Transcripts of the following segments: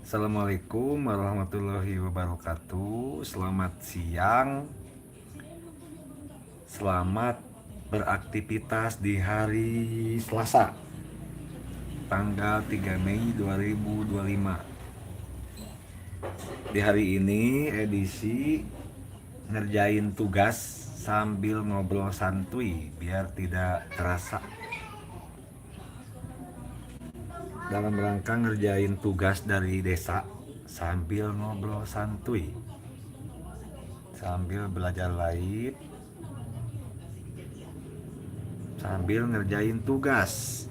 Assalamualaikum warahmatullahi wabarakatuh. Selamat siang. Selamat beraktivitas di hari Selasa, tanggal 3 Mei 2025. Di hari ini edisi ngerjain tugas sambil ngobrol santuy biar tidak terasa. Dalam rangka ngerjain tugas dari desa sambil ngobrol santuy, sambil belajar live, sambil ngerjain tugas.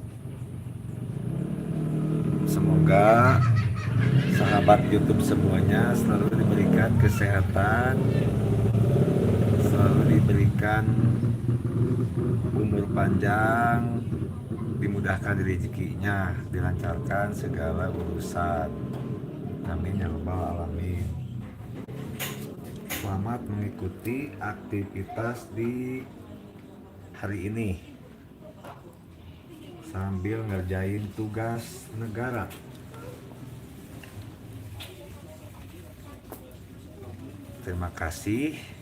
Semoga sahabat YouTube semuanya selalu diberikan kesehatan, selalu diberikan umur panjang, dimudahkan rezekinya, dilancarkan segala urusan. Amin ya rabbal alamin. Selamat mengikuti aktivitas di hari ini sambil ngerjain tugas negara. Terima kasih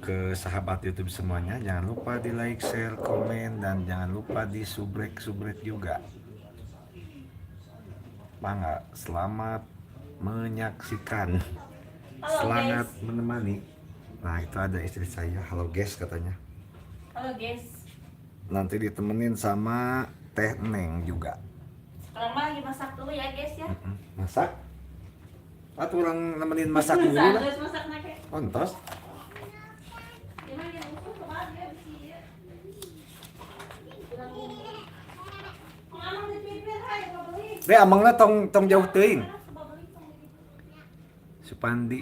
ke sahabat YouTube semuanya. Jangan lupa di like, share, komen, dan jangan lupa di subrek-subrek juga. Mangga, selamat menyaksikan. Halo Selamat guys. menemani. Nah, itu ada istri saya. Halo guys katanya. Halo guys. Nanti ditemenin sama Teh Neng juga. Sekarang mah lagi masak dulu ya guys ya. Masak? Atau orang nemenin masak dulu lah. Masak, masak nake. Ontos. Gimana ya musuh kemarin ya bisi ya. Kurang bumbu. Amang dipipir hai beli. Deh amangna tong tong jauh teuing. Beli tong dipipir. Supandi.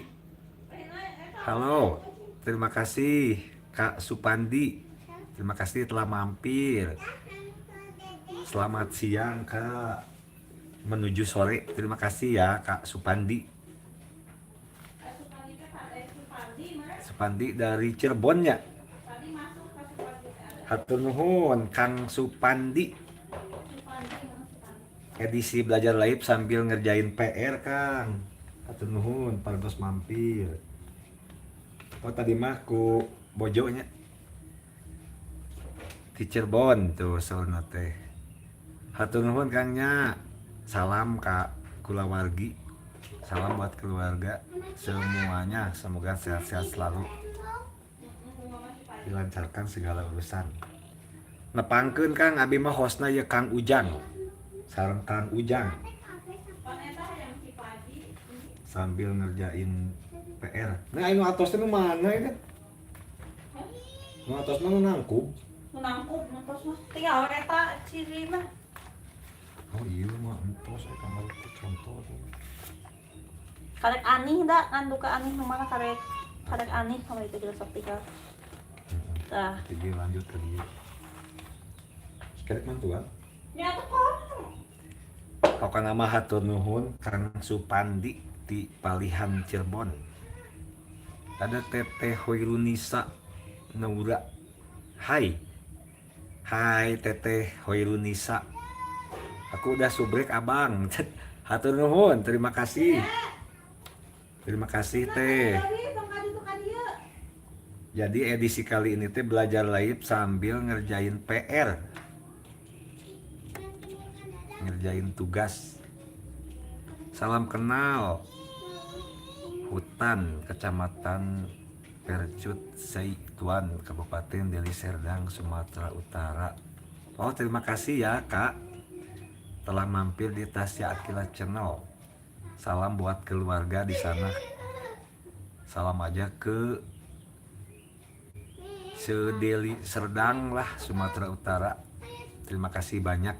Halo. Terima kasih Kak Supandi. Terima kasih telah mampir. Selamat siang Kak. Menuju sore. Terima kasih ya Kak Supandi. Supandi teh Supandi mah. Supandi dari Cirebon ya. Tadi masuk ke Supandi teh ada. Hatur nuhun Kang Supandi. Supandi mah Supandi. Edisi belajar live sambil ngerjain PR Kang. Hatur nuhun parantos mampir. Oh, tadi mah ku bojonya. Di Cirebon tuh saurna teh. Hatur nuhun Kang nya. Salam Kak kulawargi. Salam buat keluarga semuanya. Semoga sehat-sehat selalu. Dilancarkan segala urusan. Nepangkeun Kang, abi mah hostna ya Kang Ujang. Sareng Kang Ujang Pan eta hayang si Padi. Sambil ngerjain PR. Nah, anu atos teh nu mana ini? Nu atos mah nu nangkub. Nu nangkup nu tos mah. Tinggal eta ciri mah. Oh iya mah entos eh kamar itu contoh. Karek anih da ngan duka anih nu mana karek karek anih kalau itu kita sok tinggal. Tah. Jadi lanjut ke dia. Sekarang mantuan. Ya tuh kok. Pokokna mah hatur nuhun Kang Supandi di Palihan Cirebon. Ada Teteh Hoirunisa Naura. Hai. Hai Teteh Hoirunisa. Aku udah subrek abang. Hatur nuhun, terima kasih. Terima kasih, Teh. Jadi edisi kali ini teh belajar live sambil ngerjain PR. Ngerjain tugas. Salam kenal. Hutan, Kecamatan Percut Sei Tuan, Kabupaten Deli Serdang, Sumatera Utara. Oh, terima kasih ya, Kak. Telah mampir di Tasya Aqilla Channel. Salam buat keluarga di sana. Salam aja ke Sedeli Serdang lah, Sumatera Utara. Terima kasih banyak.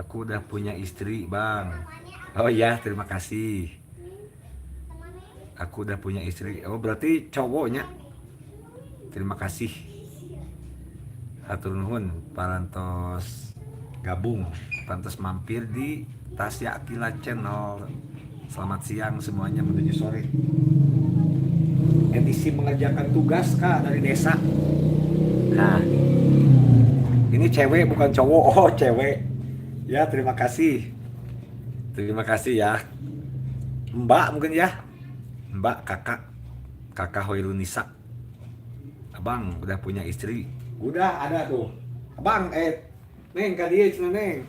Aku udah punya istri, Bang. Oh ya, terima kasih. Aku udah punya istri. Oh, berarti cowoknya. Terima kasih. Hatur nuhun parantos gabung, parantos mampir di Tasya Aqilla Channel. Selamat siang semuanya menuju sore. Edisi mengerjakan tugas Kak dari desa. Nah, ini cewek bukan cowok. Oh, cewek. Ya, terima kasih. Terima kasih ya. Mbak mungkin ya. Mbak, kakak. Kakak Hoirunisa. Abang udah punya istri. Udah ada tuh. Abang Neng kadieu cenah Neng.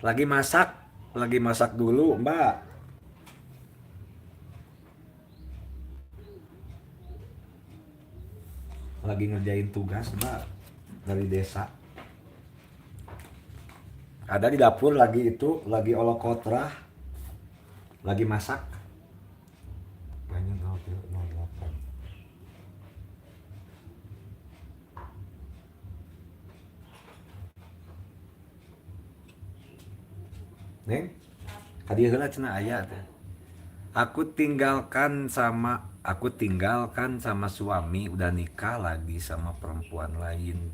Lagi masak dulu, Mbak. Lagi ngerjain tugas, Mbak, dari desa. Ada di dapur lagi itu, lagi olokotrah. Lagi masak. Banyak 08. Neng, kadieu heula cenah aya teh. Aku tinggalkan sama suami, udah nikah lagi sama perempuan lain.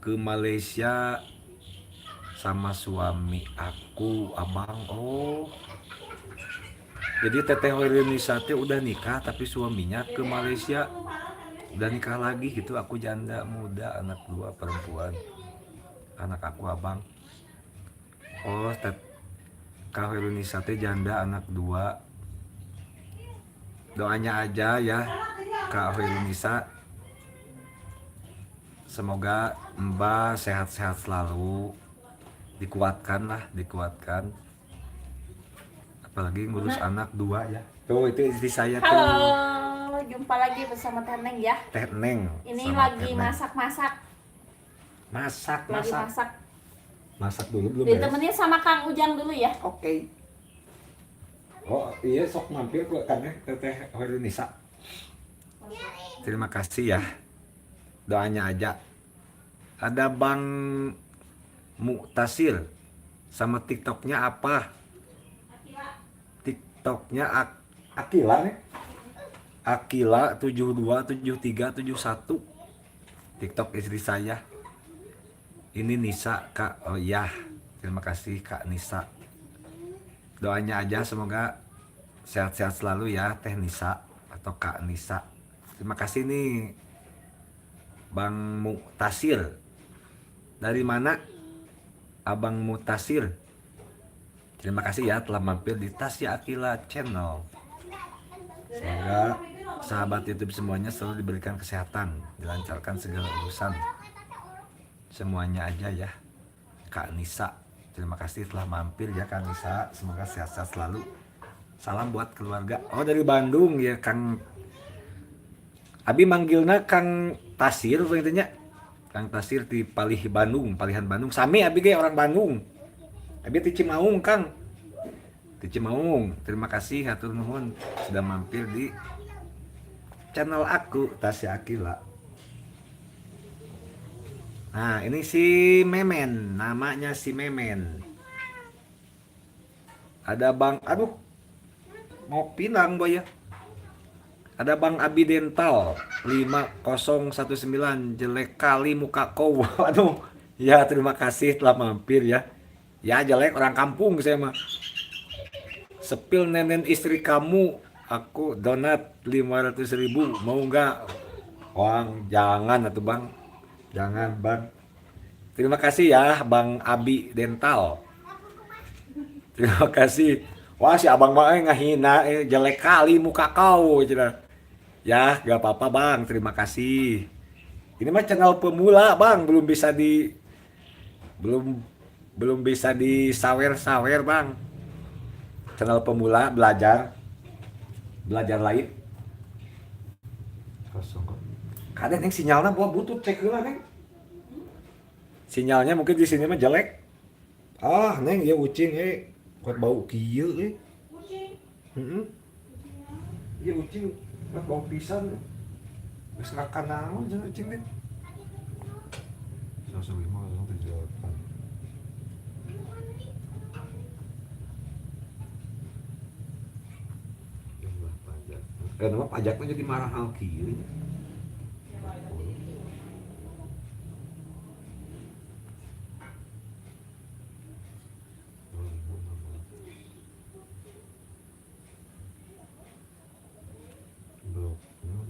Ke Malaysia sama suami aku, abang. Oh. Jadi Teteh Hoirunisa teh udah nikah tapi suaminya ke Malaysia. Udah nikah lagi gitu, aku janda muda, anak 2 perempuan. Anak aku abang. Oh, Kak Hoirunisa teh janda anak 2. Doanya aja ya Kak Hoirunisa. Semoga Mbak sehat-sehat selalu. Dikuatkan lah, dikuatkan. Apalagi ngurus anak 2 ya. Tuh itu istri saya tuh. Halo, jumpa lagi bersama Teh Neng ya. Teh Neng. Ini sama lagi Teh Neng. masak-masak. Masak, Lagi masak. masak. Masak dulu belum beres. Ditemenin sama Kang Ujang dulu ya. Oke. Oh iya, sok mampir kok kan ya Teteh Hoirunisa. Terima kasih ya. Doanya aja. Ada Bang Muktasir sama TikToknya apa? TikToknya Akila nih. Akila 727371. TikTok istri saya. Ini Nisa Kak. Oh iya, terima kasih Kak Nisa. Doanya aja semoga sehat-sehat selalu ya Teh Nisa atau Kak Nisa. Terima kasih nih Bang Muktasir. Dari mana Abang Muktasir? Terima kasih ya telah mampir di Tasya Aqilla Channel. Semoga sahabat YouTube semuanya selalu diberikan kesehatan, dilancarkan segala urusan. Semuanya aja ya Kak Nisa. Terima kasih telah mampir ya Kak Nisa. Semoga sehat-sehat selalu. Salam buat keluarga. Oh dari Bandung ya Kang. Abi manggilna Kang Tasir intinya. Kang Tasir di Palih Bandung, Palihan Bandung. Sami abi ge orang Bandung. Abi di Cimaung Kang. Di Cimaung. Terima kasih hatur nuhun sudah mampir di channel aku Tasya Aqilla. Nah, ini si Memen, namanya si Memen. Ada Bang, aduh, mau pinang boy ya. Ada Bang Abi Dental 5019, jelek kali muka kau. Aduh, ya terima kasih telah mampir ya. Ya jelek orang kampung saya mah. Sepil nenen istri kamu, aku donat 500.000, mau nggak? Bang, jangan atuh Bang. Jangan Bang. Terima kasih ya Bang Abi Dental. Terima kasih. Wah si abang mah ngahina, jelek kali muka kau cina. Ya gak apa-apa Bang, terima kasih. Ini mah channel pemula Bang, belum bisa di, belum, belum bisa disawer-sawer Bang. Channel pemula belajar, belajar lain. Kosong kok. Kadang yang sinyalnya buat butut cek heula Neng. Sinyalnya mungkin di sini mah jelek. Ah, Neng, ya ucing kuat bau kieu euy. Ucing. Heeh. Iya ucing, kuat bau pisan. Geus ngakan naon cenah ucing teh. 105, 078. Jumlah pajak. Nama pajaknya jadi marah hal kieu nya.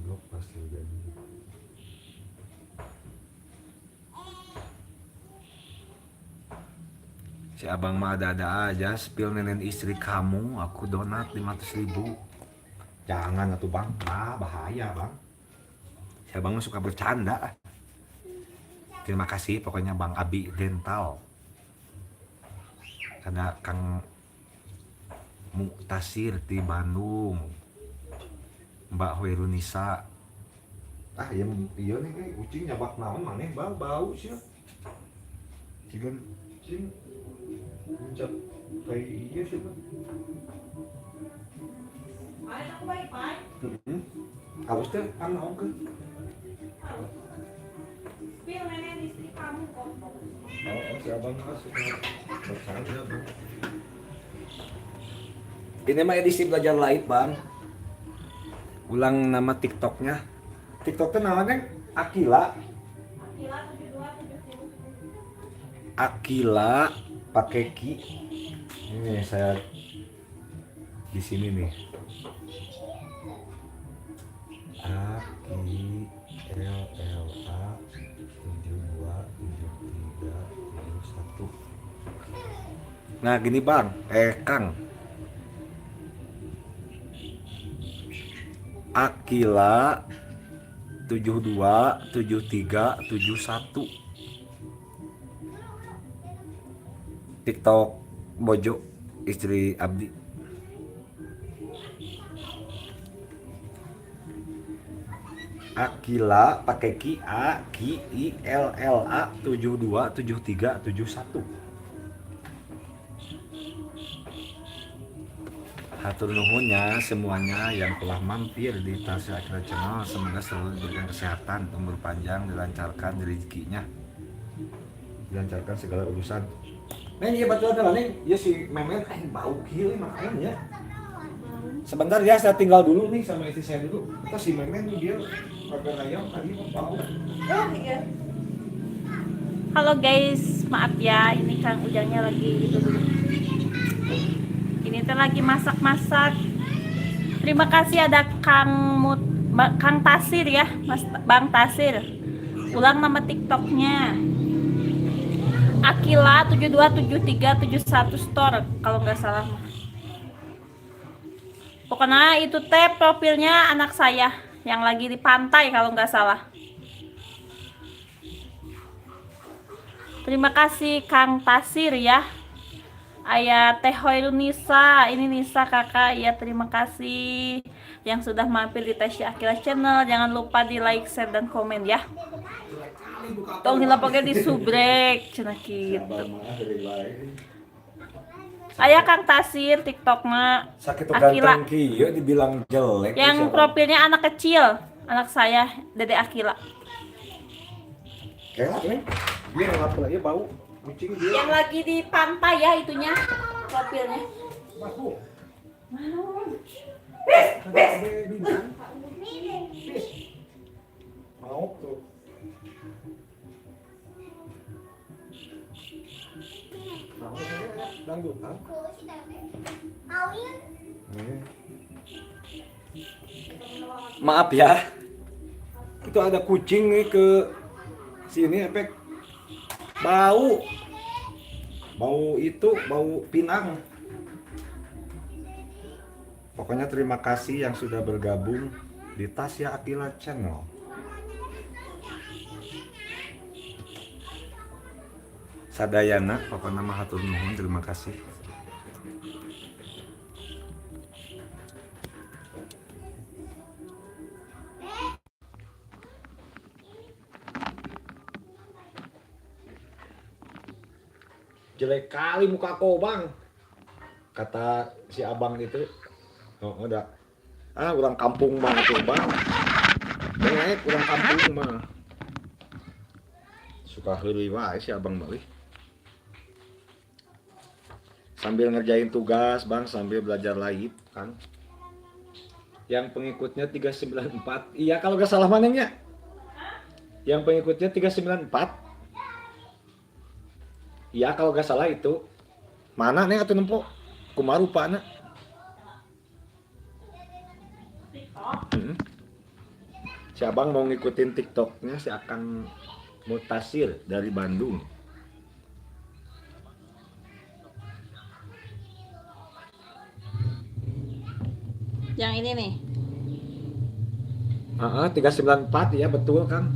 Blok pasti jadi. Si abang mah ada-ada aja, spill nenen istri kamu, aku donat 500.000. Jangan atuh bang, ah, bahaya bang. Si abang mah suka bercanda. Terima kasih pokoknya Bang Abi Dental. Karena Kang Muktasir di Bandung, Mbak Hoirunisa. Ah iya, iya nih kayak kucing nyabak naon maneh bau bau sih. Cigan cing puncak kayak iya sih bang. Heeh. Halus teh kan naon ke? Spill nenen istri kamu kok. Oh, si abang mah suka bercanda bang. Ini mah edisi belajar live bang. Ulang nama TikToknya. TikToknya namanya Akila. Akila 7277. Akila pakai ki. Ini saya di sini nih. A I L L A 727371. Nah gini bang, Kang. Akila 727371. TikTok Bojo istri Abdi. Akila pakai Ki, A K I L L A 727371. Hatur nuhunnya semuanya yang telah mampir di Tasya Aqilla Channel. Semoga selalu diberikan kesehatan, umur panjang, dilancarkan rezekinya, dilancarkan segala urusan. Neng, iya betul adalah neng, iya si Memet, bau gila makanan ya. Sebentar ya, saya tinggal dulu nih sama istri saya dulu. Terus si Memet nih dia makan ayam tadi bau. Oh iya. Halo guys, maaf ya, ini Kang Ujangnya lagi itu dulu. Ini teh lagi masak-masak. Terima kasih ada Kang Tasir ya, Mas Bang Tasir. Ulang nama TikToknya. Akila 727371 store kalau nggak salah mah. Pokoknya itu teh profilnya anak saya yang lagi di pantai kalau nggak salah. Terima kasih Kang Tasir ya. Ayah Teh Hoirunisa, ini Nisa kakak ya, terima kasih yang sudah mampir di Tasya Aqilla Channel. Jangan lupa di like, share, dan komen ya. Tong hilap oge di subrek cenah kitu. Ayah Kang Tasir TikTokna Sakit Akila. ganteng kieu dibilang jelek. Yang profilnya anak kecil, anak saya Dede Akila. Kayak nih. Dia ngelap lagi bau kucing dia. Yang lagi di pantai ya itunya profilnya. Masuk. Mau tuh. Dangdutan. Maaf ya. Itu ada kucing nih ke sini efek bau. Bau itu bau pinang. Pokoknya terima kasih yang sudah bergabung di Tasya Aqilla Channel. Sadayana, pokoknya mah hatur nuhun, terima kasih. Jelek kali muka kau bang, kata si abang itu. Oh, udah. Ah, orang kampung mah tuh bang. Jelek orang kampung mah. Suka heureuy wae si abang mah euy. Sambil ngerjain tugas bang, sambil belajar live kan. Yang pengikutnya 394. Iya kalau gak salah manengnya. Yang pengikutnya 394. Iya kalau gak salah itu. Mana nih atuh nempo? Kumaha rupana? Si abang mau ngikutin TikToknya si Akang Mutasir dari Bandung. Yang ini nih. Heeh, 394 ya betul, Kang.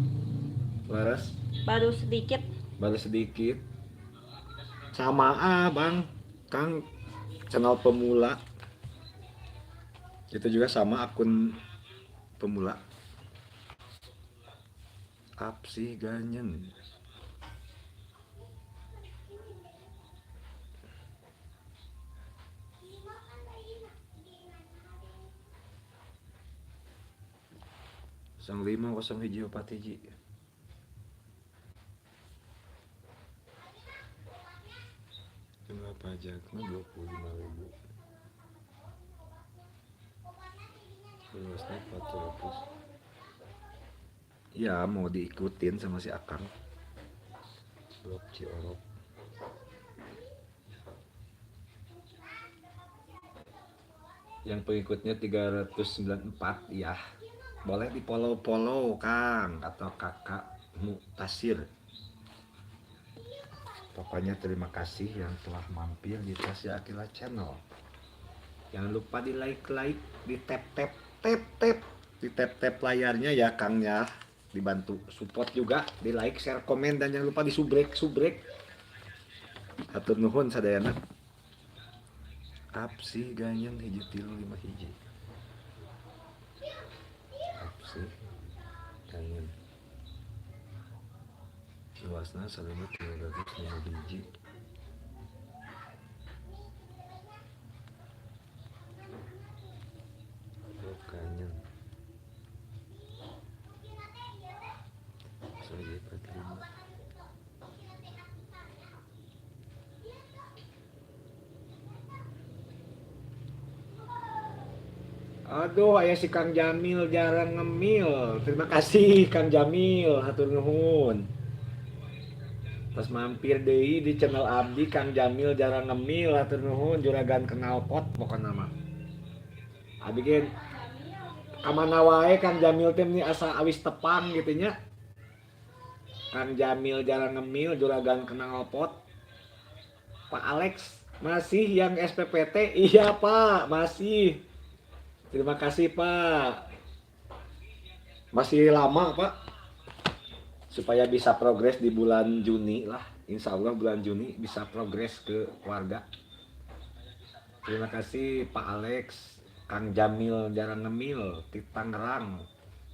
Laras. Baru sedikit. Baru sedikit. Sama ah, Bang. Kang channel pemula. Itu juga sama akun pemula. Apsi ganyen. 05 01 4 hiji. Jumlah pajaknya 25.000. Luasnya 400. Ya mau diikutin sama si Akang. Blok Ciorok. Yang pengikutnya 394 ya. Boleh di follow-follow Kang atau Kakak Mutasir. Pokoknya terima kasih yang telah mampir di Tasya Aqilla Channel. Jangan lupa di like-like, di tap-tap, tap-tap, di tap-tap layarnya ya Kang ya. Dibantu support juga, di like, share, komen, dan jangan lupa di subrek, subrek. Hatur nuhun sadayana. Apsi ganyen 1 3 5 hiji. Apsi ganyen. Luasna 1.305 hiji. Ganyen. Saya 45. Aduh, aya si Kang Jamil jarang ngemil. Terima kasih Kang Jamil, hatur nuhun. Pas mampir deui di channel Abdi, Kang Jamil jarang ngemil, hatur nuhun, juragan knalpot pokona mah. Abi ge kamana wae Kang Jamil teh meni asa awis tepang gitu nya. Kang Jamil jarang ngemil, juragan knalpot. Pak Alex masih yang SPPT? Iya Pak, masih. Terima kasih Pak. Masih lama Pak. Supaya bisa progres di bulan Juni lah. Insya Allah bulan Juni bisa progres ke warga. Terima kasih Pak Alex, Kang Jamil jarang ngemil di Tangerang.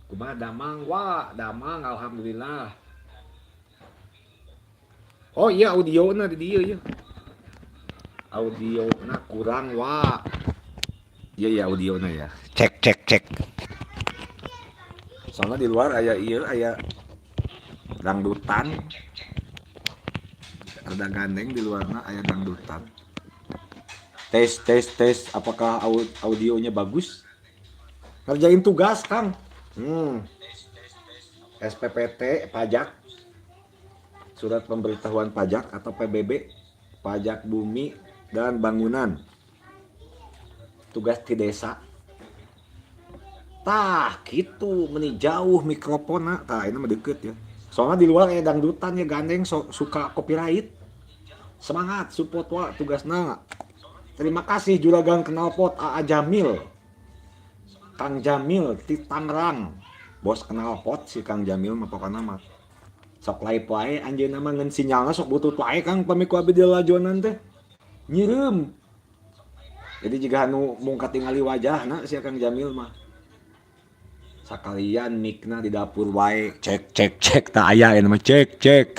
Kumaha damang, wah damang alhamdulillah. Oh iya audiona di dieu ya. Audiona kurang wah. Iya ya audiona ya. Cek cek cek. Soalnya di luar aya ieu aya dangdutan. Rada gandeng di luarna aya dangdutan. Tes tes tes, apakah audionya bagus? Ngerjain tugas, Kang. SPPT pajak. Surat pemberitahuan pajak atau PBB, pajak bumi dan bangunan. Tugas di desa. Tah gitu meni jauh mikrofonna. Tah ini mah deket ya. Soalnya di luar aya dangdutan ya gandeng suka copyright. Semangat support wa tugasna. Terima kasih juragan knalpot AA Jamil. Kang Jamil di Tangerang. Bos knalpot si Kang Jamil mah pokona mah. Sok live wae anjeunna mah ngan sinyalna sok butut wae Kang pami ku abi dilajonan teh. Nyireum. Jadi jika anu mung katingali wajahna si Kang Jamil mah. Sakalian mikna di dapur wae, cek cek cek tak aya ieu mah cek cek.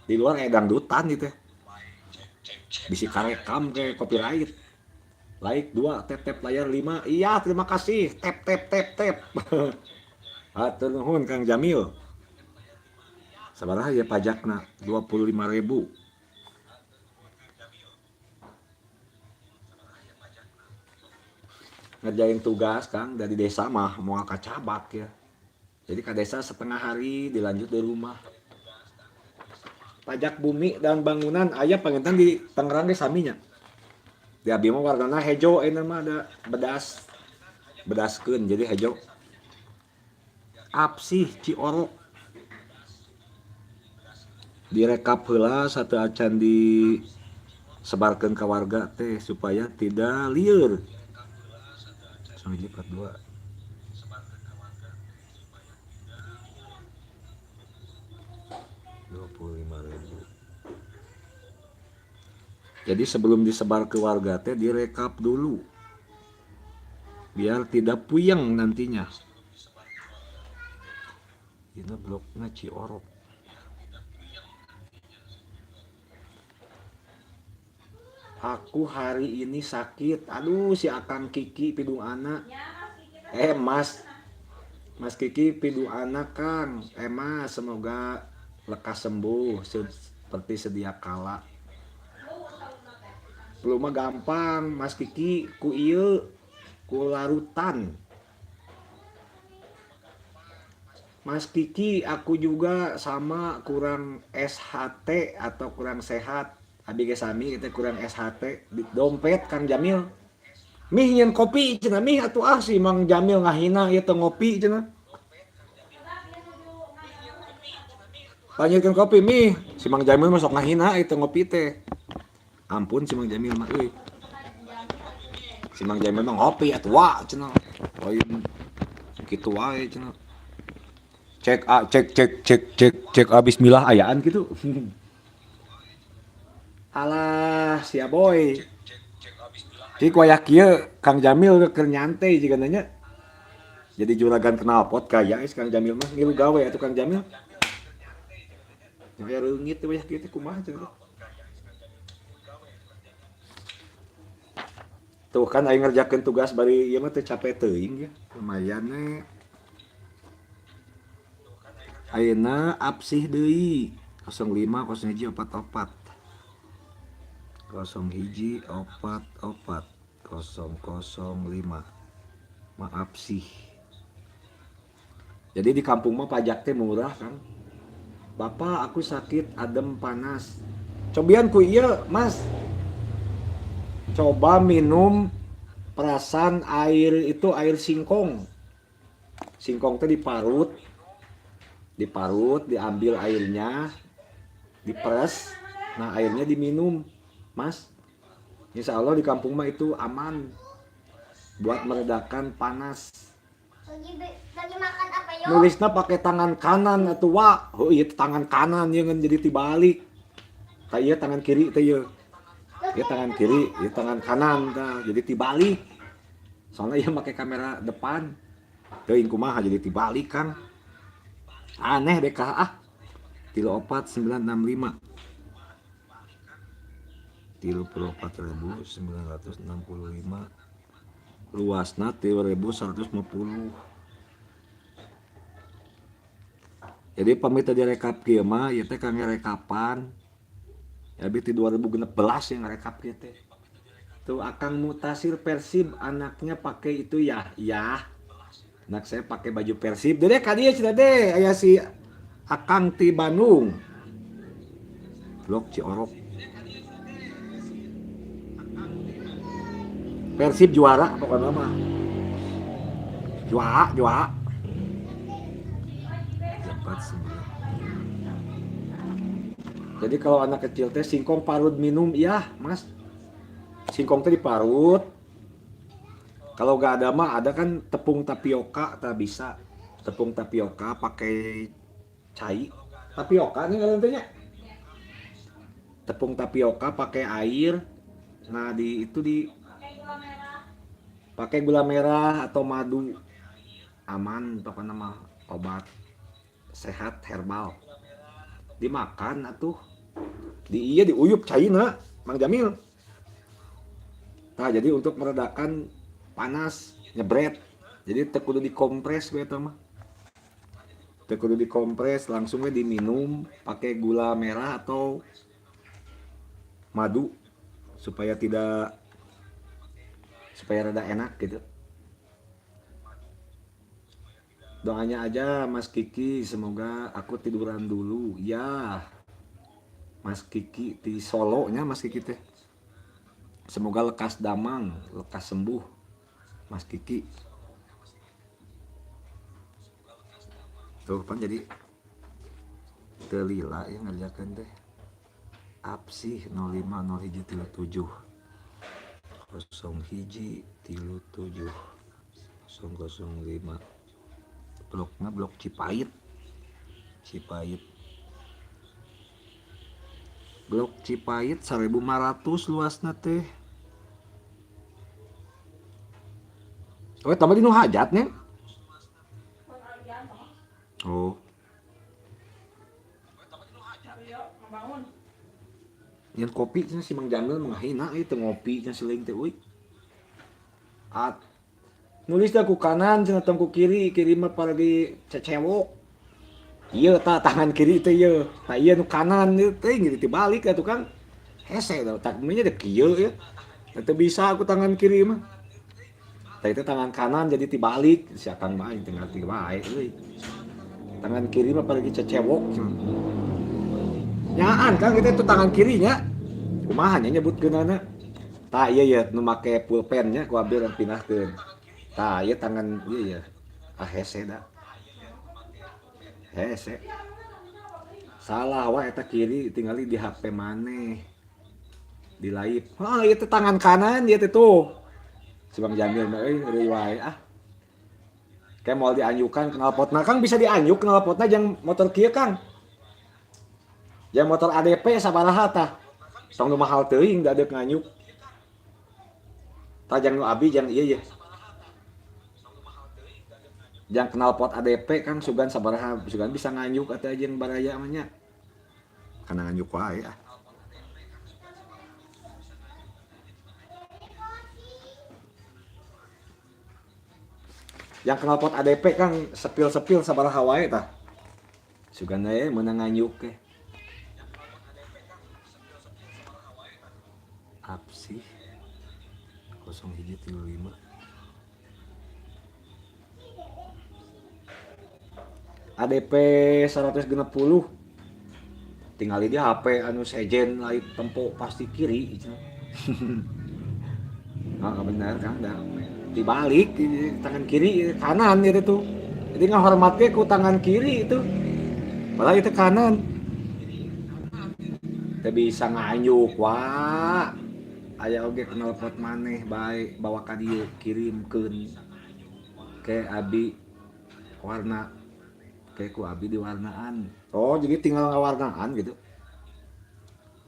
Di luar aya dangdutan ieu teh. Bisi karekam ke copyright. Like 2, tap tap layar 5. Iya, terima kasih. Tap tap tap tap. Hatur nuhun Kang Jamil. Sabaraha ya pajakna? 25.000. Ngerjain tugas Kang dari desa mah moal kacabak ya. Jadi ke desa setengah hari dilanjut di rumah. Pajak bumi dan bangunan aya panginten di Tangerang ge sami nya. Di abi mah warnana hejo ayeuna mah ada bedas. Bedaskeun jadi hejo. Apsih Ciorok. Direkap heula satu acan disebarkeun ka warga teh supaya tidak lieur. Kosong hiji empat dua. 25.000. Jadi sebelum disebar ke warga teh direkap dulu biar tidak puyeng nantinya. Ini bloknya Ciorok. Aku hari ini sakit. Aduh, si Akang Kiki pidung anak. Mas. Mas Kiki pidung anak, Kang. Mas, semoga lekas sembuh seperti sedia kala. Belum mah gampang, Mas Kiki ku ieu ku larutan. Mas Kiki, aku juga sama kurang SHT atau kurang sehat. Abi ge sami kita kurang SHT di dompet Kang Jamil. Mih nyen kopi cenah mih atuh ah si Mang Jamil ngahina ieu teh ngopi cenah. Lanjutkan kopi mih, si Mang Jamil mah sok ngahina ieu teh ngopi teh. Ampun si Mang Jamil mah euy. Si Mang Jamil mah ngopi atuh wa cenah. Lain kitu wae cenah. Cek a cek cek cek cek cek a bismillah ayaan gitu. Alah, sia boy. Cik wayah kieu Kang Jamil keur nyantai jiga nanya. Jadi juragan knalpot kaya geus Kang Jamil mah ngilu gawe atuh Kang Jamil. Nya aya reungit teh wayah kieu teh kumaha cenah. Tuh kan aing ngerjakeun tugas bari ieu mah teu capek teuing ya. Lumayan we. Ayeuna absih deui 05 01 44. Kosong hiji opat opat kosong kosong lima. Maaf sih. Jadi di kampung mah pajak teh murah kan. Bapak aku sakit adem panas. Cobian ku ieu mas. Coba minum perasan air itu air singkong. Singkong teh diparut. Diparut, diambil airnya, diperes. Nah airnya diminum. Mas, insya Allah di kampung mah itu aman buat meredakan panas. Lagi makan apa yo? Nulisnya pakai tangan kanan atau wa, oh iya tangan kanan ya kan jadi dibalik. Kayak tangan kiri teh ya. Ya tangan kiri, ya tangan kanan tah, jadi dibalik. Soalnya ya pakai kamera depan. Teuing kumaha jadi dibalik kan. Aneh deh kah ah. 3 4 9 6 5. 34.965 luasna 3.150. Jadi pamit direkap kieu mah ieu teh kangge rekapan. Ya abi ti 2016 yang rekap kieu teh. Tuh Akang Mutasir Persib anaknya pakai itu ya, ya. Anak saya pakai baju Persib. Dede ka dieu cenah deh aya si Akang ti Bandung. Blok Ciorok. Persib juara pokoknya mah. Juara, juara. 49. Jadi kalau anak kecil teh singkong parut minum, iya mas. Singkong teh diparut. Kalau gak ada mah ada kan tepung tapioka, tak bisa. Tepung tapioka pakai cai. Tapioka nih kalian tanya. Tepung tapioka pakai air. Nah di itu di pakai gula merah atau madu, aman pokoknya mah obat sehat herbal. Dimakan atuh. Di iya diuyup caina Mang Jamil. Nah jadi untuk meredakan panas nyebret. Jadi teu kudu dikompres we eta mah. Teu kudu dikompres, langsung we diminum pakai gula merah atau madu supaya tidak, supaya rada enak gitu. Doanya aja Mas Kiki, semoga aku tiduran dulu. Ya, Mas Kiki di Solo nya Mas Kiki teh. Semoga lekas damang, lekas sembuh Mas Kiki. Tuh pan jadi telila ya ngerjakan teh. Absih 05 01 37. 0 1 3 7. 005. Bloknya blok Cipait. Cipait. Blok Cipait 1500 luasna teh. Oh, tambah di nu hajat nih. Oh. Nyen kopi cenah si Mang Jamil menghina ieu teu ngopi cenah si Leung teh euy. At nulis dah ku kanan cenah tong ku kiri, kiri mah paragi cecewok. Ieu tah tangan kiri teh ieu. Tah ieu nu kanan ieu teh gitu dibalik atuh Kang. Hese da tak nya dek kieu ya. Teu bisa aku tangan kiri mah. Tah itu tangan kanan jadi tibalik si Akang mah aing teu ngarti wae euy. Tangan kiri mah paragi cecewok cenah. Nyaan Kang itu tangan kirinya. Kumaha nya nyebutkeunana? Tah ieu ya nu make pulpen nya ku abdi urang pindahkeun. Tah ieu tangan ieu ya. Ah hese da. Hese. Salah wae eta kiri tingali di HP maneh. Di live. Heuh ieu teh tangan kanan ieu teh tuh. Si Bang Jamil mah euy euy wae ah. Kayak mau dianjukan knalpotna Kang bisa dianjuk knalpotna jang motor kieu Kang. Jang motor ADP sabaraha tah. Tong nu mahal teuing da deuk nganyuk. Tah jang nu abi jang ieu ye. Jang knalpot ADP Kang sugan sabaraha sugan bisa nganyuk atuh jeung baraya mah nya. Kana nganyuk wae ah. Yang knalpot ADP Kang sepil-sepil sabaraha wae tah. Sugan we meunang nganyuk ke. Apsih 0135. ADP 160. Tinggal di HP anu sejen lain tempo pasti kiri. Nah, benar Kang dah. Dibalik tangan kiri kanan gitu tuh. Jadi ngahormatnya ku tangan kiri itu. Padahal itu kanan. Teu bisa nganyuk wah. Aya oge knalpot maneh bae bawa ka dieu kirimkeun ke abi warna ke ku abi diwarnaan. Oh, jadi tinggal ngawarnaan gitu.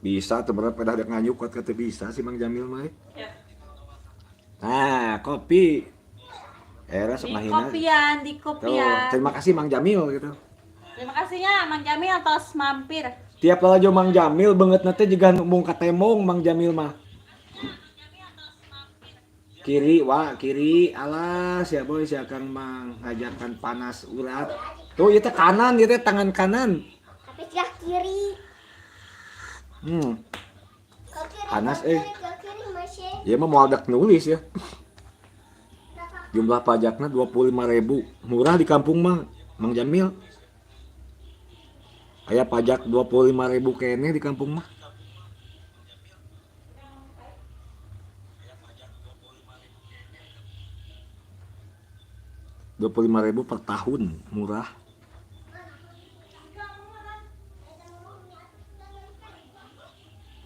Bisa tuh berapa dah nganyuk kuat kata bisa si Mang Jamil mah. Ya. Nah, kopi. Era sok Di ngahina. kopian, di Tuh, kopian. terima kasih Mang Jamil gitu. Terima kasihnya Mang Jamil tos mampir. Tiap lalajo Mang Jamil beungeutna teh jiga nu mung katemong Mang Jamil mah. Kiri wa kiri alas ya boy si Akang mang ngajarkan panas urat. Tuh ieu teh kanan ieu teh tangan kanan. Tapi sebelah kiri. Ke kiri, Panas, ke eh. kiri, ke kiri masih. Ieu mah moal dek nulis ya. Jumlah pajaknya 25.000. Murah di kampung mah Mang Jamil. Aya pajak 25.000 keneh di kampung mah. 25.000 per tahun, murah.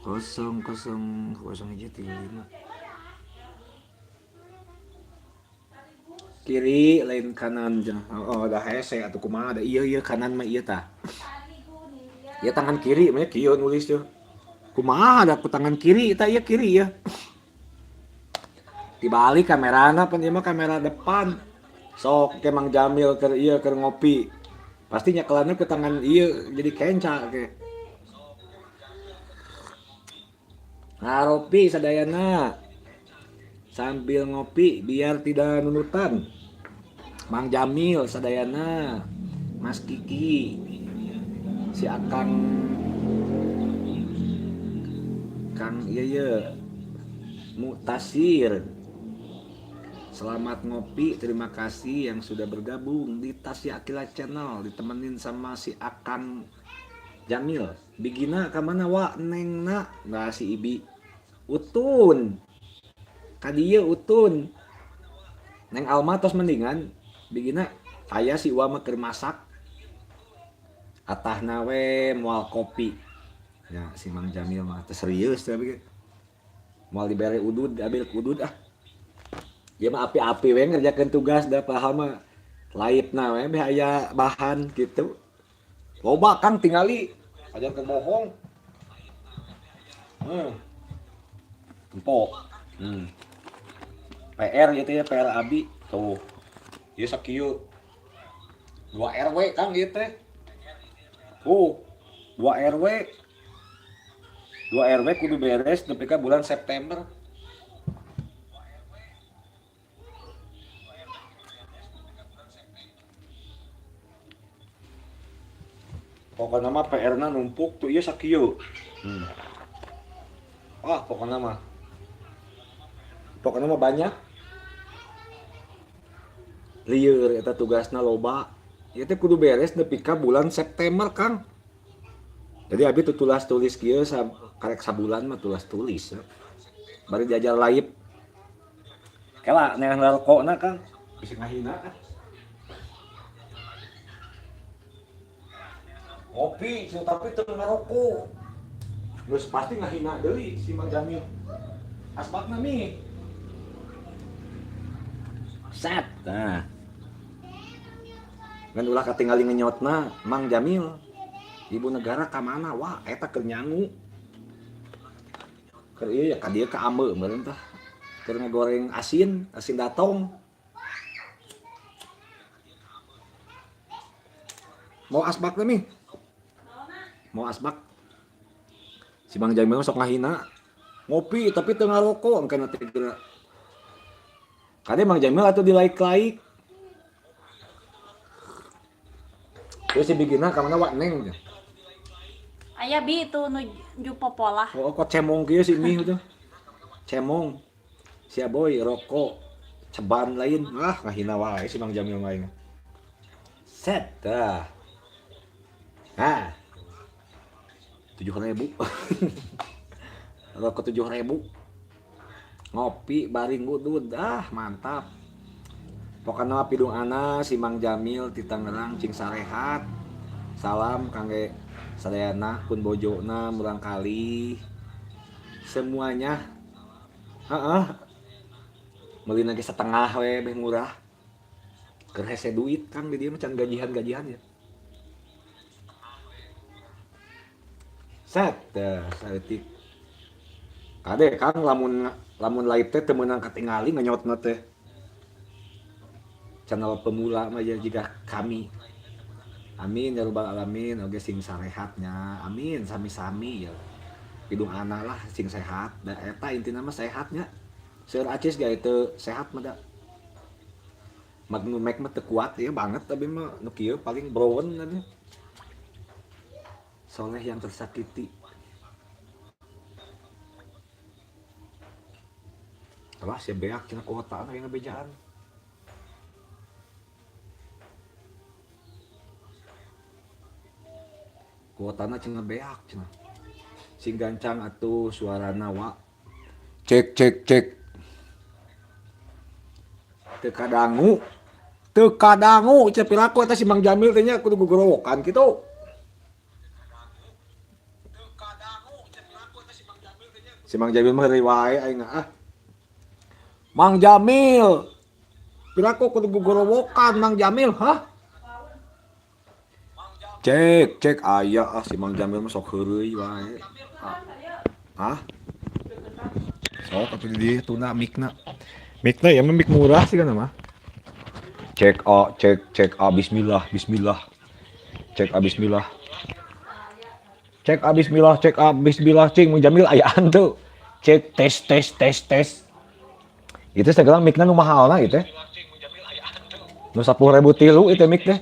Kosong kosong kosong hiji tilu lima. Kiri lain kanan jeung. Oh, oh, dah hese atuh kumaha da ieu ieu kanan mah ieu tah. Ieu tangan kiri mah kieu nulis teh. Kumaha da ku tangan kiri tah ieu kiri ya. Dibalik kamerana pan ieu mah kamera depan. Sok ke Mang Jamil keur ieu keur ngopi. Pasti nyekelanna ku tangan ieu jadi kenca ke. Ngaropi sadayana. Sambil ngopi biar tidak nunutan. Mang Jamil sadayana, Mas Kiki, si Akang, Kang iya iya, Mutasir. Selamat ngopi, terima kasih yang sudah bergabung di Tasya Aqilla Channel, ditemenin sama si Akang Jamil. Bigina ka mana wa nengna? Nah si Ibi. Utun. Kadieu Utun. Neng Alma tos mendingan bigina aya si Uwa mah keur masak. Atahna we moal kopi. Ya si Mang Jamil mah teh serius tapi moal dibere udud, diambil udud ah. Dia mah api-api we ngerjakeun tugas da paham mah live na we beh aya bahan gitu. Loba Kang tingali ajar ke bohong. Empok. PR gitu ya, PR abi tuh. Ieu sakieu. 2 RW Kang ieu teh. Oh, 2 RW. 2 RW kudu beres nepi ka bulan September. Pokoknya mah PR-na numpuk tuh ieu sakieu. Wah, pokoknya mah. Pokoknya mah banyak. Lieur eta tugasna loba. Ieu teh kudu beres nepi ka bulan September, Kang. Jadi abi tuh tulas tulis kieu karek sabulan mah tulas tulis. Bari diajar live. Kela neang rokokna, Kang. Bisa ngahina kan. Ngopi, tapi teu ngarokok. Terus pasti ngahina deui si Mang Jamil. Asbakna mi. Set. Nah. Ngan ulah katingali ngenyotna Mang Jamil. Ibu negara ka mana? Wah, eta keur nyangu. Keur ieu ya ka dieu ka ambe meureun tah. Keur ngagoreng asin, asin datong. Mau asbakna mi? Mau asbak? Si Mang Jamil sok ngahina. Ngopi tapi teu ngarokok engke teh geura. Kade Mang Jamil atuh di like-like. Terus si bigina ka mana wak neng? Aya bi itu nuju popolah. Oh, kok cemong kieu si mih tuh. Cemong. Si Aboy rokok ceban lain. Ah, ngahina wae si Mang Jamil mah. Set dah. Nah. 7.000. Rokok 7.000. Ngopi bari ngudud. Ah, mantap. Pokokna mah pidung ana si Mang Jamil ti Tangerang cing sarehat. Salam kangge sadayana pun bojona murangkali semuanya. Heeh. Meuli lagi setengah we beh murah. Keur hese duit Kang di dieu mah can gajihan-gajihan ya. Set teh saeutik. Kade Kang lamun live teh teu meunang katingali ngenyotna teh. Channel pemula mah ya jiga kami. Amin ya rabbal alamin, oge sing sarehatnya. Amin sami-sami ya. Hidung ana lah sing sehat. Da eta intina mah sehatnya. Seueur acis ge teu sehat mah da. Magnum Mac mah teu kuat ya banget tapi mah nu kieu paling brown tadi. Soleh yang tersakiti. Alah sia beak cenah kuota aya ngabejaan. Kuotana cenah beak cenah. Sing gancang atuh suarana wa. Cek cek cek. Teu kadangu. Teu kadangu cenah piraku eta si Mang Jamil teh nya kudu gugorowokan kitu. Si Mang Jamil mah heureuy wae aing ah. Mang Jamil. Piraku kudu gugorowokan Mang Jamil, hah? Cek, cek aya ah si Mang Jamil mah sok heureuy wae. Hah? Sok atuh di dieu tuna mikna. Mikna ya mah mik murah sih kan mah. Cek A, cek, cek A, bismillah, bismillah. Cek A, bismillah. Cek A, bismillah, cek A, bismillah, cing Mang Jamil ayaan tuh. Cek tes tes tes tes. Itu sekarang mikna nu mahalna ieu teh. Nu 10.000 tilu ieu teh mik teh.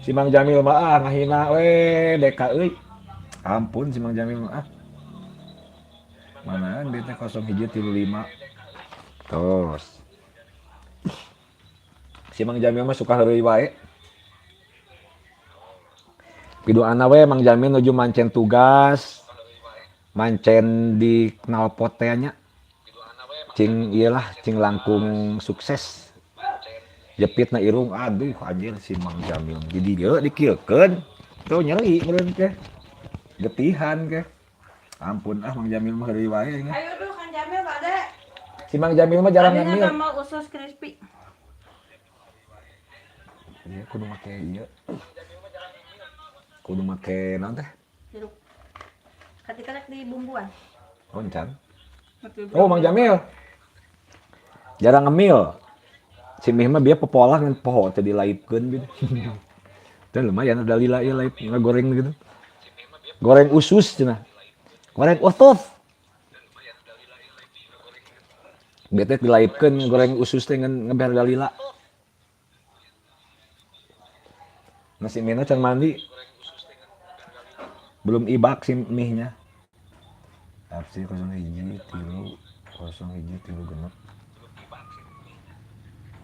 Si Mang Jamil mah ah ngahina we deka euy. Ampun si Mang Jamil mah ah. Manaan dia teh 0135. Terus. Si Mang Jamil mah suka heureuy wae. Piduana we Mang Jamil nuju mancen tugas. Mancen di knalpot teh nya. Cing ieu lah, cing langkung sukses. Jepit na irung, aduh anjir si Mang Jamil. Jadi dieu dikieukeun. Tuh nyeri meureun teh. Getihan ke. Ampun ah Mang Jamil mah heureuy wae nya. Ayo duh Kang Jamil Pak De. Si Mang Jamil mah jarang Adanya ngemil. Sama usus crispy. Iya, kudu make ieu. Kudu make naon teh? Jeruk. Ketika rek di bumbuan. Oh, encan. Oh, Mang Jamil. Jarang ngemil. Si Mih mah biar popolah ngan poho teh dilaipkeun gitu. Dan lumayan ada lila ya laip ngagoreng gitu. Goreng usus cenah. Goreng usus. Bete dilaipkeun goreng usus teh ngan ngeber dalila. Nah, si Mihna can mandi. Belum ibak si Mihnya. FC 01 3 01 3 6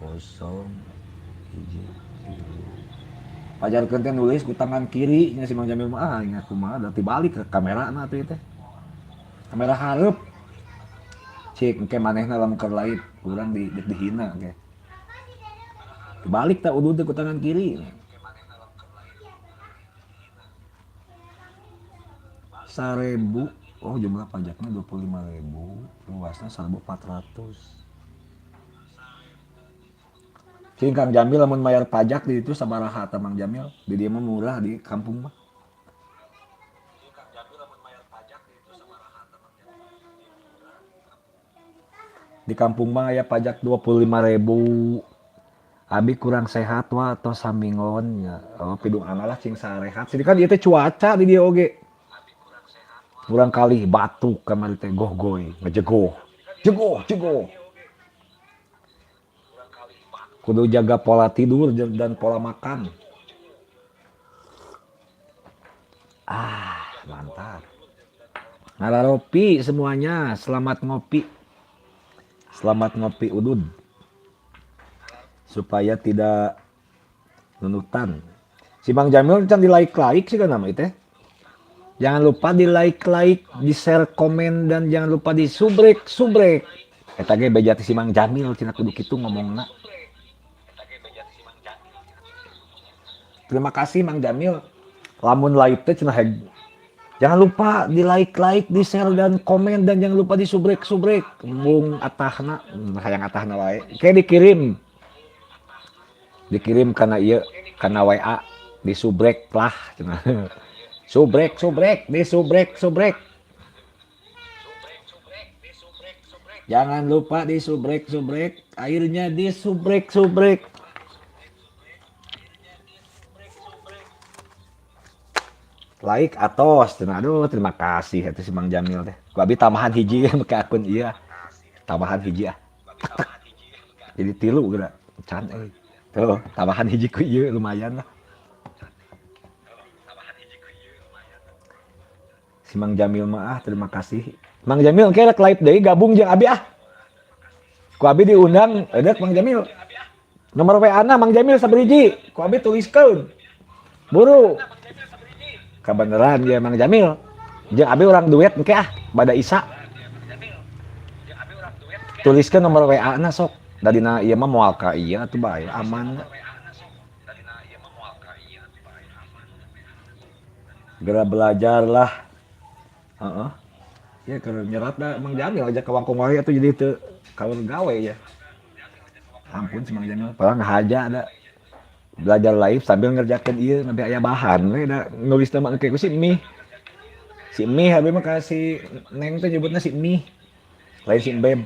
0 1 3. Pajarkeun teh nulis ku tangan kiri nya si Mang Jamil mah, ah nya kumaha da tibalik ke kamera na atuh teh. Kamera hareup. Cik engke manehna lamun keur live urang di dihina engke. Dibalik tah udud teh ku tangan kiri. 1.000, oh jumlah pajaknya 25.000, luasnya 1.400. Cing Kang Jamil lamun bayar pajak di itu sabaraha ta Mang Jamil? Di dieu mah murah di kampung mah. Di kampung mah aya pajak 25.000. Abi kurang sehat wa atau samingon nya. Oh pidung lah cing sarehat. Sini kan ieu teh cuaca di dieu oge. Kurang kali batuk kamari teh gohgoy, ngejegoh. Jegoh, jegoh. Kudu jaga pola tidur dan pola makan. Ah, mantap. Ngararopi semuanya, selamat ngopi. Selamat ngopi udud. Supaya tidak nunutan. Si Mang Jamil can di like-like sih kan nama itu. Jangan lupa di like-like, di share, komen, dan jangan lupa di subrek-subrek. Eta ge beja ti si Mang Jamil cenah kudu kitu ngomongna. Terima kasih Mang Jamil. Lamun live teh cenah heg. Jangan lupa di like-like, di share dan komen, dan jangan lupa di subrek-subrek. Mung atahna, hayang atahna wae. Kayak dikirim. Dikirim kana ieu, kana WA, di subrek lah cenah. Subrek, subrek, di subrek, subrek. Jangan lupa di subrek, subrek. Airnya di subrek, subrek. Like atos. Aduh, terima kasih itu si Mang Jamil teh. Ku abi tambahan hiji make akun ieu. Tambahan hiji ah. Tek, tek. Jadi 3 geura. Can euy. Tuh, tambahan hiji ku ieu lumayan lah. Si Mang Jamil mah ah, terima kasih. Mang Jamil engke rek live deui gabung jeung abi ah. Ku abi diundang edek Mang Jamil. Nomor WA-na Mang Jamil sabriji, ku abi tuliskeun. Buru. Kabeneran ya Mang Jamil. Jeung abi urang duet engke ah, bada Isa. Tuliskeun nomor WA-na sok. Da dina ieu mah moal ka ieu atuh bae aman. Segera belajarlah. Heeh. Ya keur nyerat da Mang Jamil aja ka wangkong wae atuh jadi teu kaur gawe ya. Ampun si Mang Jamil, padahal ngahaja da. Belajar live sambil ngerjakeun ieu sampai aya bahan we da nulis mah engke ku si Mih. Si Mih abi mah ka si Neng teh nyebutna si Mih. Lain si Beb.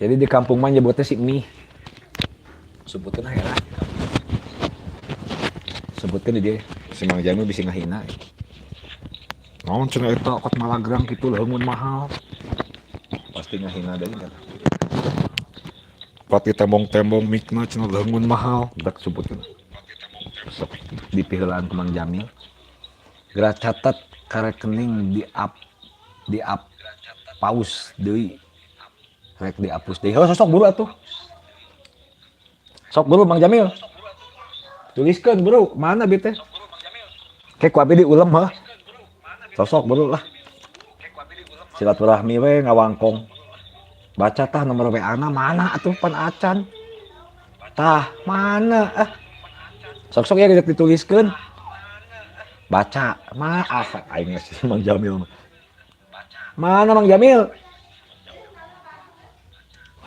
Jadi di kampung mah nyebutnya si Mih. Sebutkeun heula. Sebutkeun di dia si Mang Jamil bisi ngahina. Naon cenah eta kot malagrang kitu leungeun mahal. Pasti ngahina deui kan. Pati tembong-tembong mikna cenah leungeun mahal. Dak sebutkeun. Sok dipiheulaan ku Mang Jamil. Geura catat ka rekening di up paus deui. Rek dihapus deui. Heuh sok buru atuh. Sok buru Mang Jamil. Tuliskeun bro, mana bi teh? Kayak ku abi diulem heuh. Sosok buru lah. Silaturahmi we ngawangkong. Baca tah nomor WA-na mana atuh pan acan. Tah mana ah. Sok-sok ya dituliskeun. Baca, maaf aing si Mang Jamil. Mana Mang Jamil?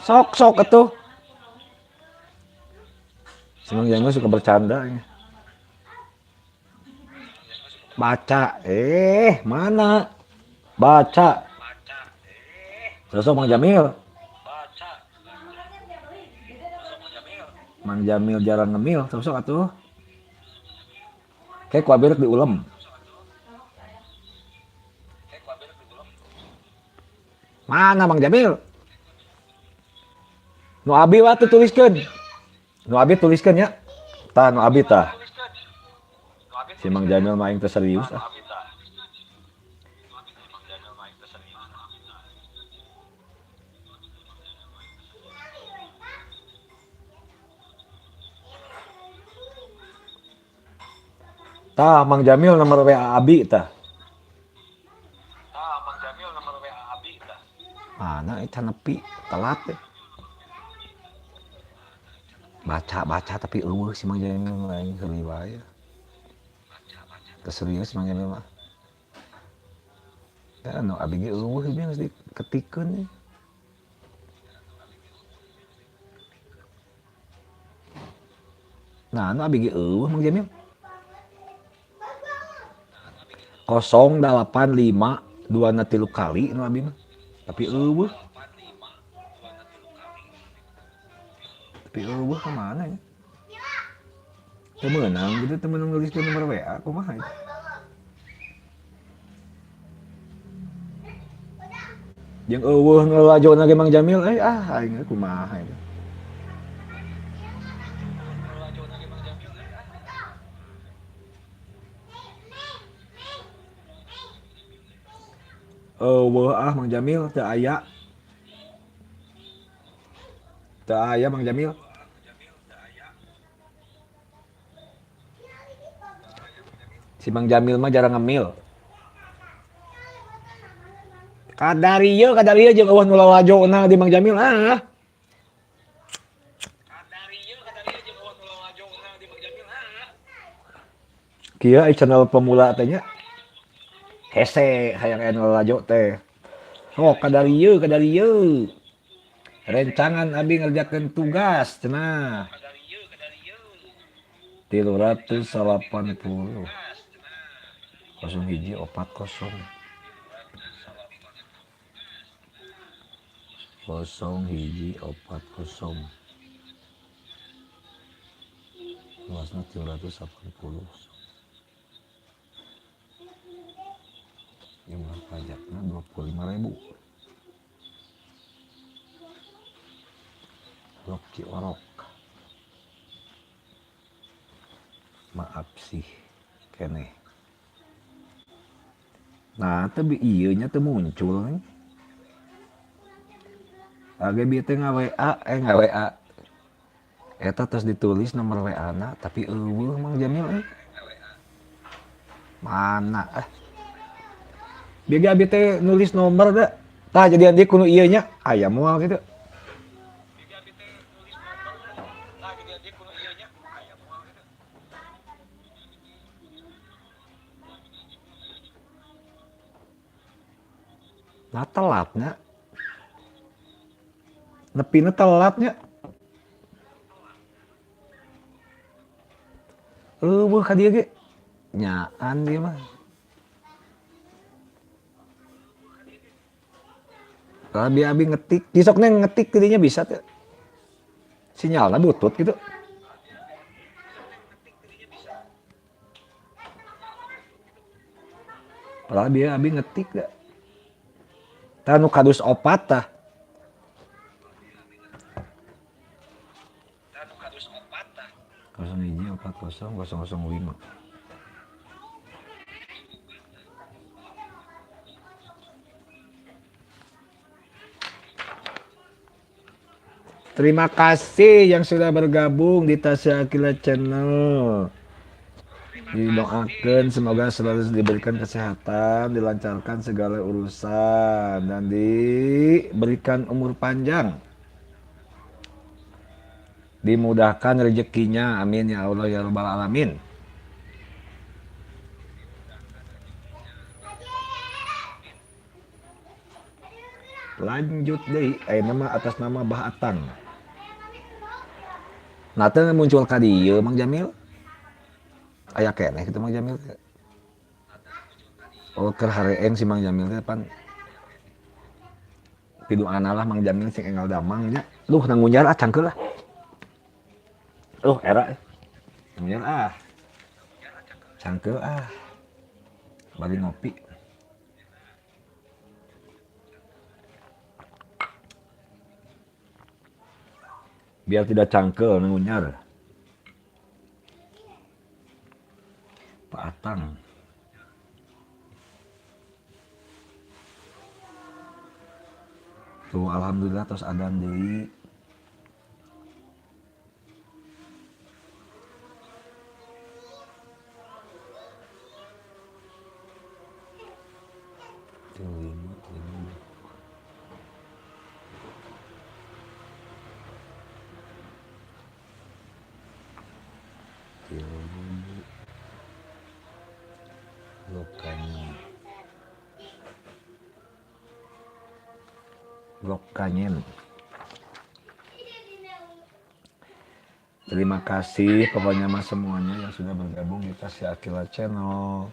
Sok sok atuh. Si Mang Jamil suka bercanda. Baca, mana? Baca. Sosok Mang Jamil. Mang Jamil jarang ngemil, sosok atuh. Kayak ku abi rek diulem. Mana Mang Jamil? Nu abi waktu tuliskeun. Nu abi tuliskeun ya. Tah nu abi tah. Si Mang Jamil mah aing teh serius ah. Tah Mang Jamil nomor WA abi tah. Mana eta nepi telat teh. Baca-baca tapi eueuh si Mang Jamil mah aing heureuy wae. Teu serius Mang Jamil mah. Da nu abi ge eueuh ieu geus diketikeun. Nah, nu abi ge eueuh Mang Jamil. 085 2 na 3 kali nu abi mah. Tapi eueuh. Tapi eueuh ka mana ya? Teu meunang gitu, teu meunang nuliskeun nomor WA kumaha itu? Jeung eueuh nu lajona ge Mang Jamil ah aing kumaha itu. Eueuh ah Mang Jamil teu aya. Teu aya Mang Jamil. Si Mang Jamil mah jarang ngemil. Kadarieu kadarieu jeung eueuh nu lalajona di Mang Jamil ah. Kieu ai channel pemula teh nya. Hese hayang aya nu lalajo teh. Sok kadarieu kadarieu. Rencangan abi ngerjakeun tugas cenah. 380 01 40 01 40 luasna 380 jumlah pajaknya 25.000. Blok Ciorok. Maaf sih keneh. Nah, tapi ieu nya teu muncul nih. Age bieu teh nga-WA, nga-WA. Eta tos ditulis nomor WA-na tapi eueuh Mang Jamil euy. Mana ah. Bieu ge abi teh nulis nomor da. Tah jadian dia kudu ieu nya aya moal kitu. Nah telatnya. Nepina telatnya. Eueuh ka dieu ge. Nyaan dia mah. Abi abi ngetik, disoknya ngetik tidinya bisa tuh. Sinyalnya butut gitu. Padahal abi abi ngetik dah. Tah nu kadus opat tah. 01 40 005. Terima kasih yang sudah bergabung di Tasya Aqilla Channel. Didoakan semoga selalu diberikan kesehatan, dilancarkan segala urusan, dan diberikan umur panjang. Dimudahkan rezekinya, amin ya Allah ya rabbal alamin. Lanjut deui aya nama atas nama Bah Atang. Nah teu muncul ka dieu Mang Jamil. Aya keneh kitu Mang Jamil teh. Oh keur hareeng si Mang Jamil teh pan. Piduana lah Mang Jamil sing enggal damang nya. Duh nangunyar ah cangkeul lah. Duh era. Nangunyar ah. Cangkeul ah. Bari ngopi. Biar tidak cangkel nangunyar. Pak Atang. Tuh alhamdulillah terus adan deui. Tuh, lima, lima. Lokanyen. Terima kasih pokoknya mas semuanya yang sudah bergabung di Tasya Aqilla Channel.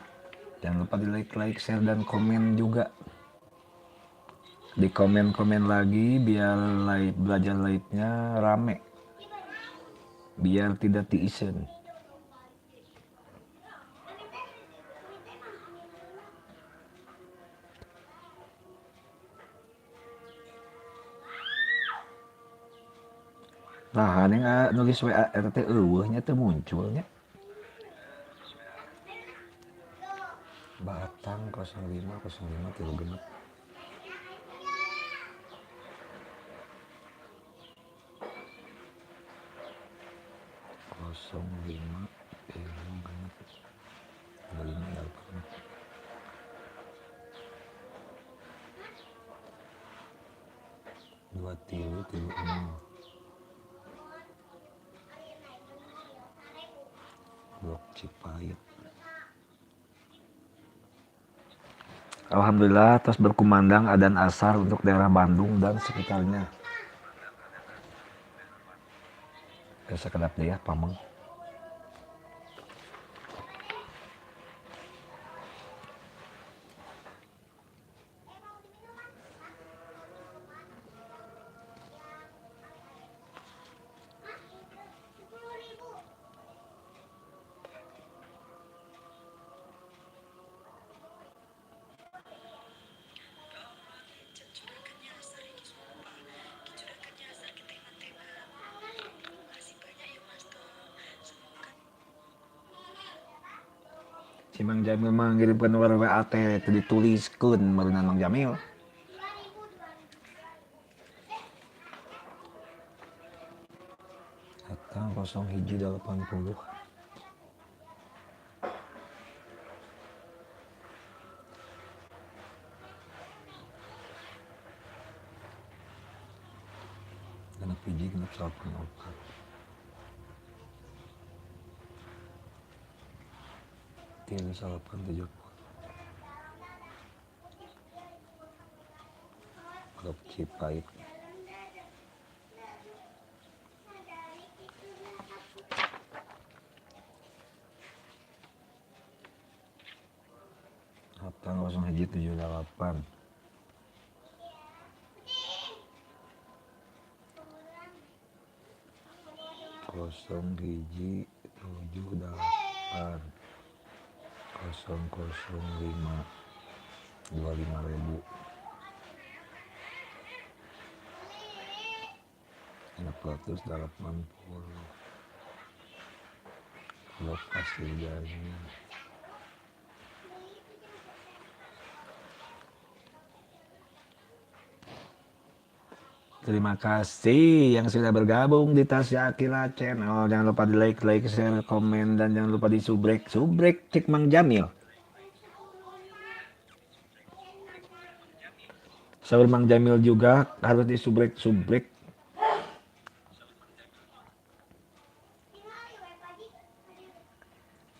Jangan lupa di like, like, share, dan komen juga. Di komen-komen lagi biar live, belajar live-nya rame. Biar tidak tiisen. Nah, ini nggak nulis WA eta teh eueuh nya teu munculnya. Batang 05 05 tilu genep. Kosong lima tilu genep. Lima delapan. Dua tilu tilu enam. Blok Cipayung. Alhamdulillah terus berkumandang adzan asar untuk daerah Bandung dan sekitarnya. Ya, sekedap deh ya, pameng. Si Mang Jamil mengirimkan nomor WA teh teu dituliskeun meureunna Mang Jamil. Atang kosong hiji delapan puluh. Genep hiji genep salapan opat. Tilu salapan tujuh puluh. Blok Cipait. Delapan kosong hiji tujuh delapan. Kosong hiji tujuh delapan. Kosong kosong lima dua lima ribu. 680. Lepas lidahnya. Terima kasih yang sudah bergabung di Tasya Aqilla Channel. Jangan lupa di like, like, share, komen, dan jangan lupa di subrek, subrek cek Mang Jamil. Sahur Mang Jamil juga harus di subrek, subrek.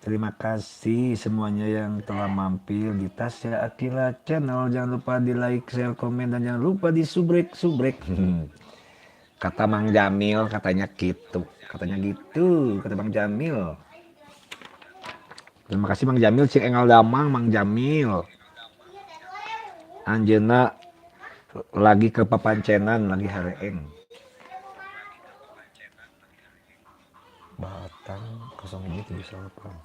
Terima kasih semuanya yang telah mampir di Tasya Aqilla Channel. Jangan lupa di like, share, komen, dan jangan lupa di subrek, subrek. Kata Mang Jamil, katanya gitu. Katanya gitu, kata Bang Jamil. Terima kasih Mang Jamil, cing engal damang Mang Jamil. Anjeuna lagi ke papancenan, lagi hareeng. Batang kosong ini tujuh delapan.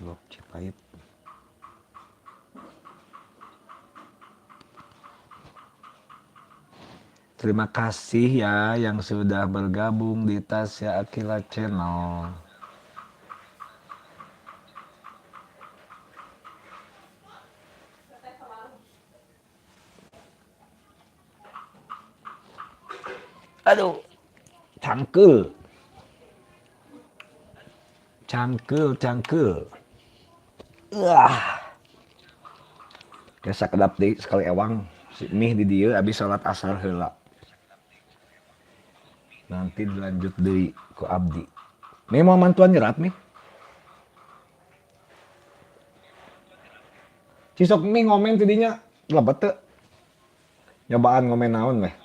Blok Cipait. Terima kasih ya yang sudah bergabung di Tasya Aqilla Channel. Aduh, cangkel. Cangkel, cangkel. Wah. Biasa kedap deui sekali ewang si mih di dieu abis salat asar heula. Nanti dilanjut deui ku abdi. Mi mau mantuan nyerat mi? Cisok mi ngomen tidinya lebet teu. Nyobaan ngomen naon weh.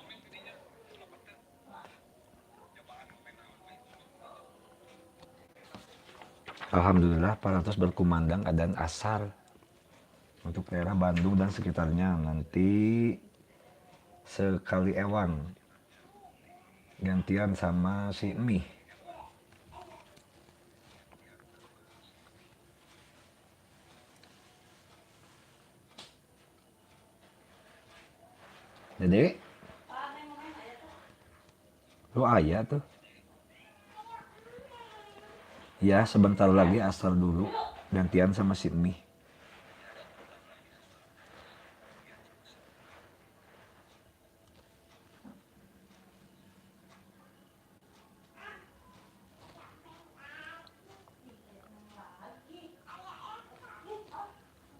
Alhamdulillah parantos berkumandang adzan asar untuk daerah Bandung dan sekitarnya. Nanti sekali ewang gantian sama si Mih. Dede, lu ayah tuh. Ya, sebentar lagi asar dulu. Gantian sama si Mih.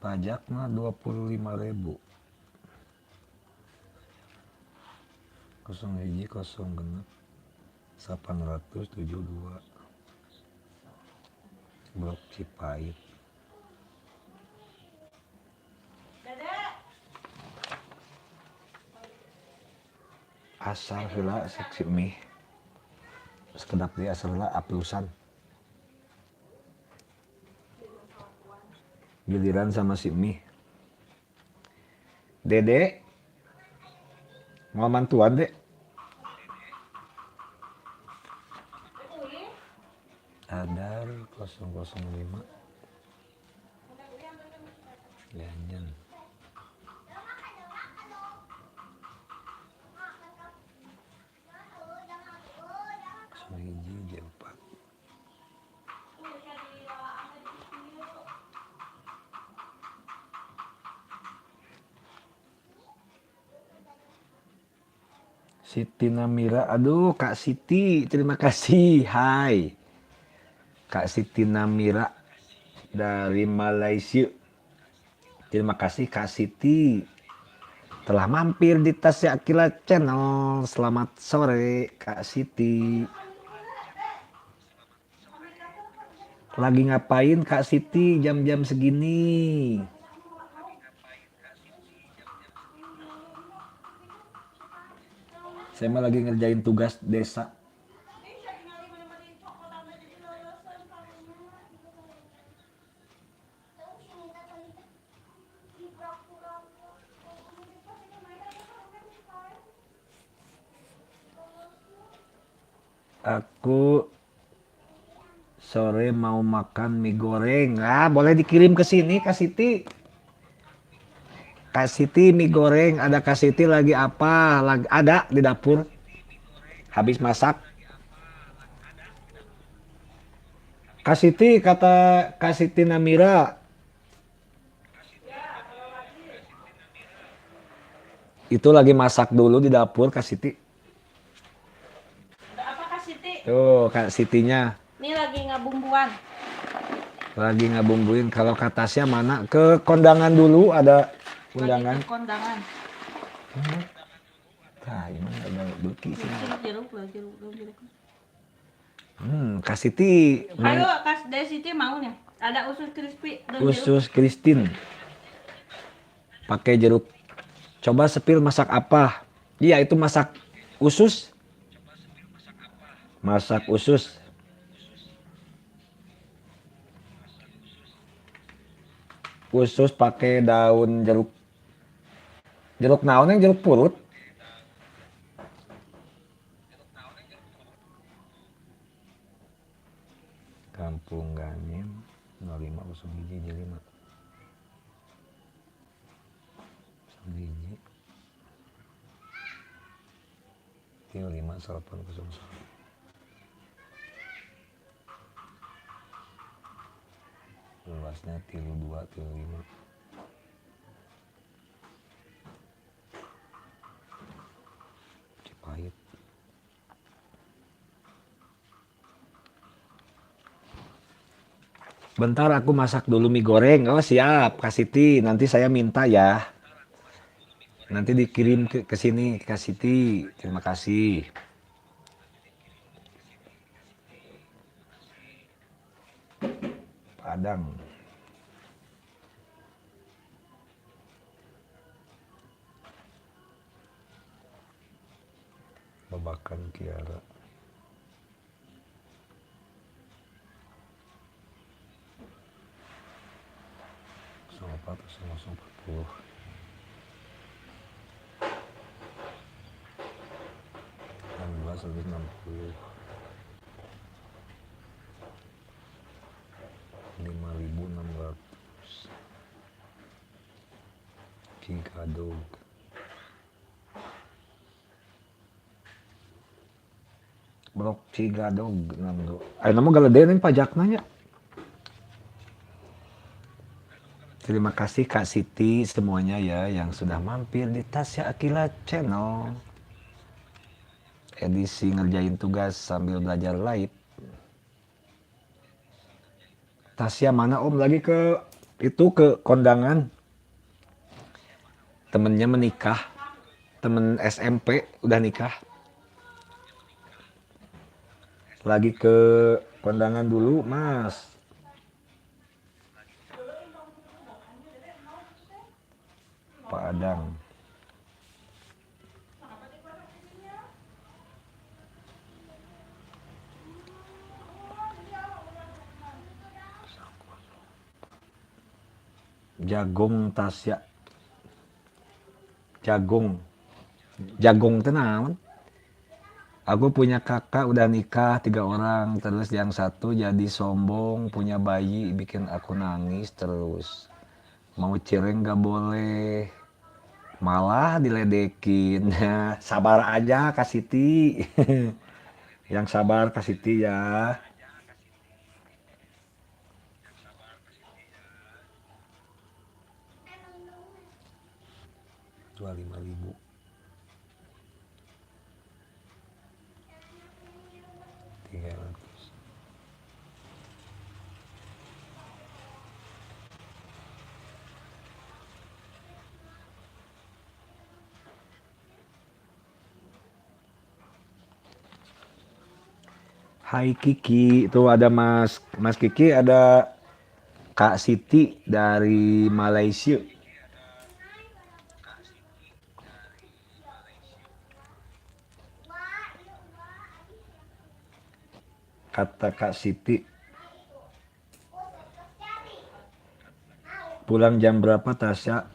Pajak mah 25.000. 0 hiji 0 genep 872. Blok Cipait. Asar heula si mie. Sekedap di asar heula aplusan. Giliran sama si mie. Dede mau mantuan, Dek? Adar 005. Ganyan. 1 J4. Siti Namira, aduh Kak Siti, terima kasih. Hai. Kak Siti Namira dari Malaysia. Terima kasih Kak Siti telah mampir di Tasya Aqilla Channel. Selamat sore Kak Siti. Lagi ngapain Kak Siti jam-jam segini? Saya mah lagi ngerjain tugas desa. Aku sore mau makan mie goreng. Ah, boleh dikirim ke sini Kak Siti. Kak Siti mie goreng, ada Kak Siti lagi apa? Lagi ada di dapur. Habis masak. Kak Siti, kata Kak Siti Namira. Itu lagi masak dulu di dapur Kak Siti. Ada apa Kak Siti? Tuh, Kak Sitinya. Nih ngabumbuan. Lagi ngabumbuin. Kalau Kak Tasya mana? Ke kondangan dulu, ada undangan. Lagi ke kondangan. Nah, gimana ada beki sih. Jeruk lah, jeruk, jeruk. Kak Siti. Ayo, Kak Siti mau nih. Ada usus crispy. Usus Christine. Pakai jeruk. Coba sepil masak apa? Iya, itu masak usus. Masak usus. Usus pakai daun jeruk. Jeruk naon yang jeruk purut? Kampung Ganyem 0501 5 01 5 801. Luasnya 32 35. Cipahit. Bentar aku masak dulu mie goreng. Oh siap, Kak Siti. Nanti saya minta ya. Nanti dikirim ke sini, Kak Siti. Terima kasih. Padang. Babakan Kiara. Sama 4 sama 40. 16 160. 5.600. Cigadog. Blok Cigadog 62. Ayo nama galedeun yang pajakna nya. Terima kasih Kak Siti semuanya ya yang sudah mampir di Tasya Aqilla Channel. Edisi ngerjain tugas sambil belajar live. Tasya mana Om? Lagi ke itu ke kondangan. Temennya menikah. Temen SMP udah nikah. Lagi ke kondangan dulu, Mas. Padang. Jagung Tasya. Jagung. Jagung teh naon? Aku punya kakak udah nikah 3 orang, terus yang satu jadi sombong, punya bayi, bikin aku nangis terus. Mau cireng gak boleh, malah diledekin. Sabar aja Kak Siti. Yang sabar Kak Siti ya. 25.000. 300. Hai Kiki, itu ada Mas Kiki, ada Kak Siti dari Malaysia. Kata Kak Siti, pulang jam berapa Tasya?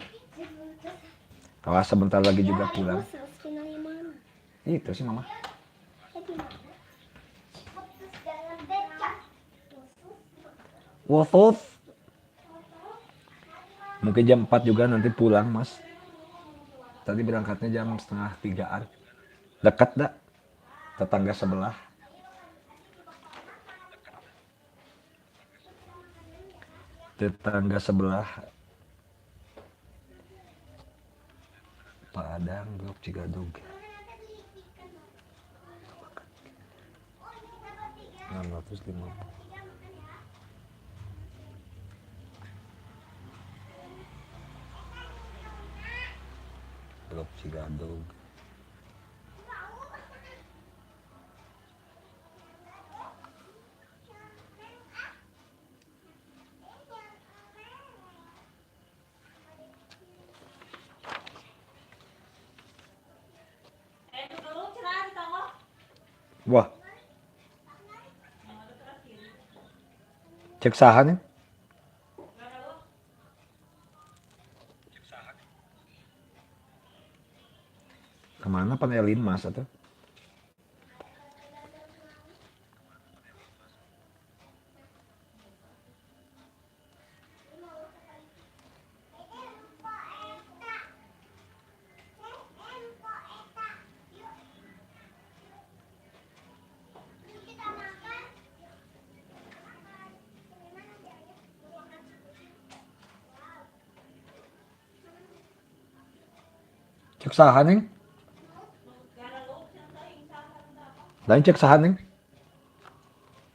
Awas sebentar lagi juga pulang. Itu sih Mama. Wothoth. Mungkin jam 4 juga nanti pulang, Mas. Tadi berangkatnya jam 2:30-an. Dekat dah. Tetangga sebelah. Tetangga sebelah. Padang, Blok Cigadog. 650. Cigadog. Wah. Cek saha nih? Kemana pan Elin Mas atau? Cek saha nih? Lain cek saha nih?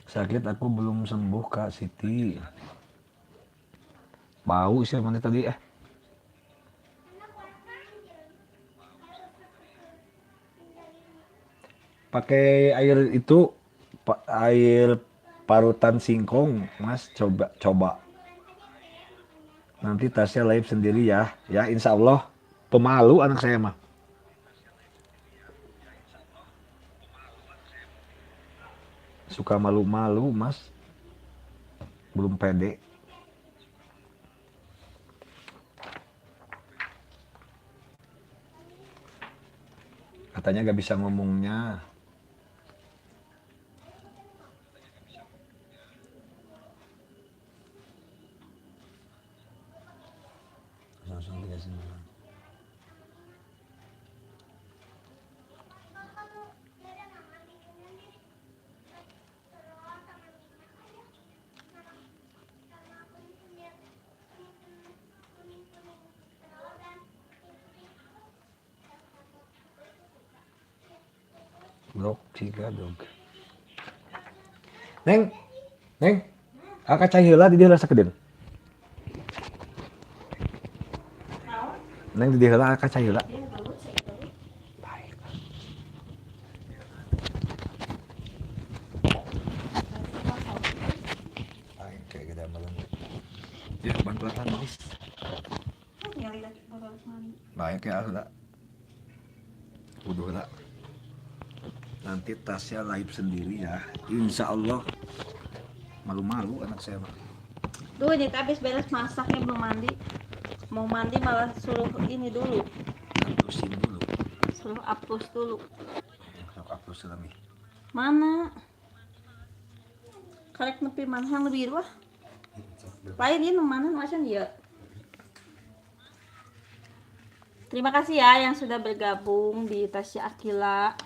Sakit aku belum sembuh Kak Siti. Bau sih mana tadi eh. Pakai air itu, air parutan singkong, Mas, coba coba. Nanti Tasya live sendiri ya. Ya insya Allah pemalu anak saya mah. Suka malu-malu, Mas. Belum pede. Katanya gak bisa ngomongnya. Langsung 39. Blok Cigadog. Neng, Neng, akak cai heula di dieu heula sakedeun. Neng di dieu heula akak cai heula. Baik. Baik, kayak gede malam. Ya, bantuan manis. Baik ya, heula. Udah heula. Nanti Tasya live sendiri ya. Insya Allah. Malu-malu anak saya mah. Tuh, ini habis beres masaknya belum mandi. Mau mandi malah suruh ini dulu. Hapusin dulu. Suruh hapus dulu. Sok hapus lagi. Mana? Karek nepi mana yang lebih wah. Lain ini mana macam ya. Terima kasih ya yang sudah bergabung di Tasya Aqilla.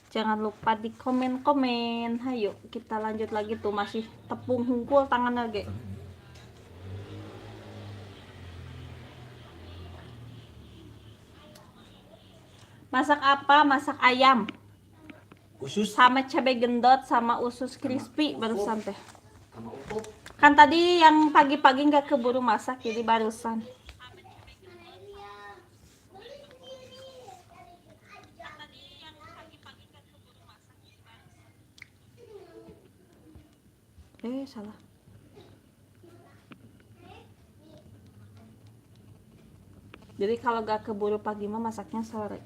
Jangan lupa di komen-komen. Hayo kita lanjut lagi tuh, masih tepung hungkul tangannya ge. Masak apa? Masak ayam. Usus Sama cabai gendot sama usus crispy barusan teh. sama utuh. Kan tadi yang pagi-pagi nggak keburu masak jadi barusan. Salah. Jadi kalau gak keburu pagi mah masaknya sore.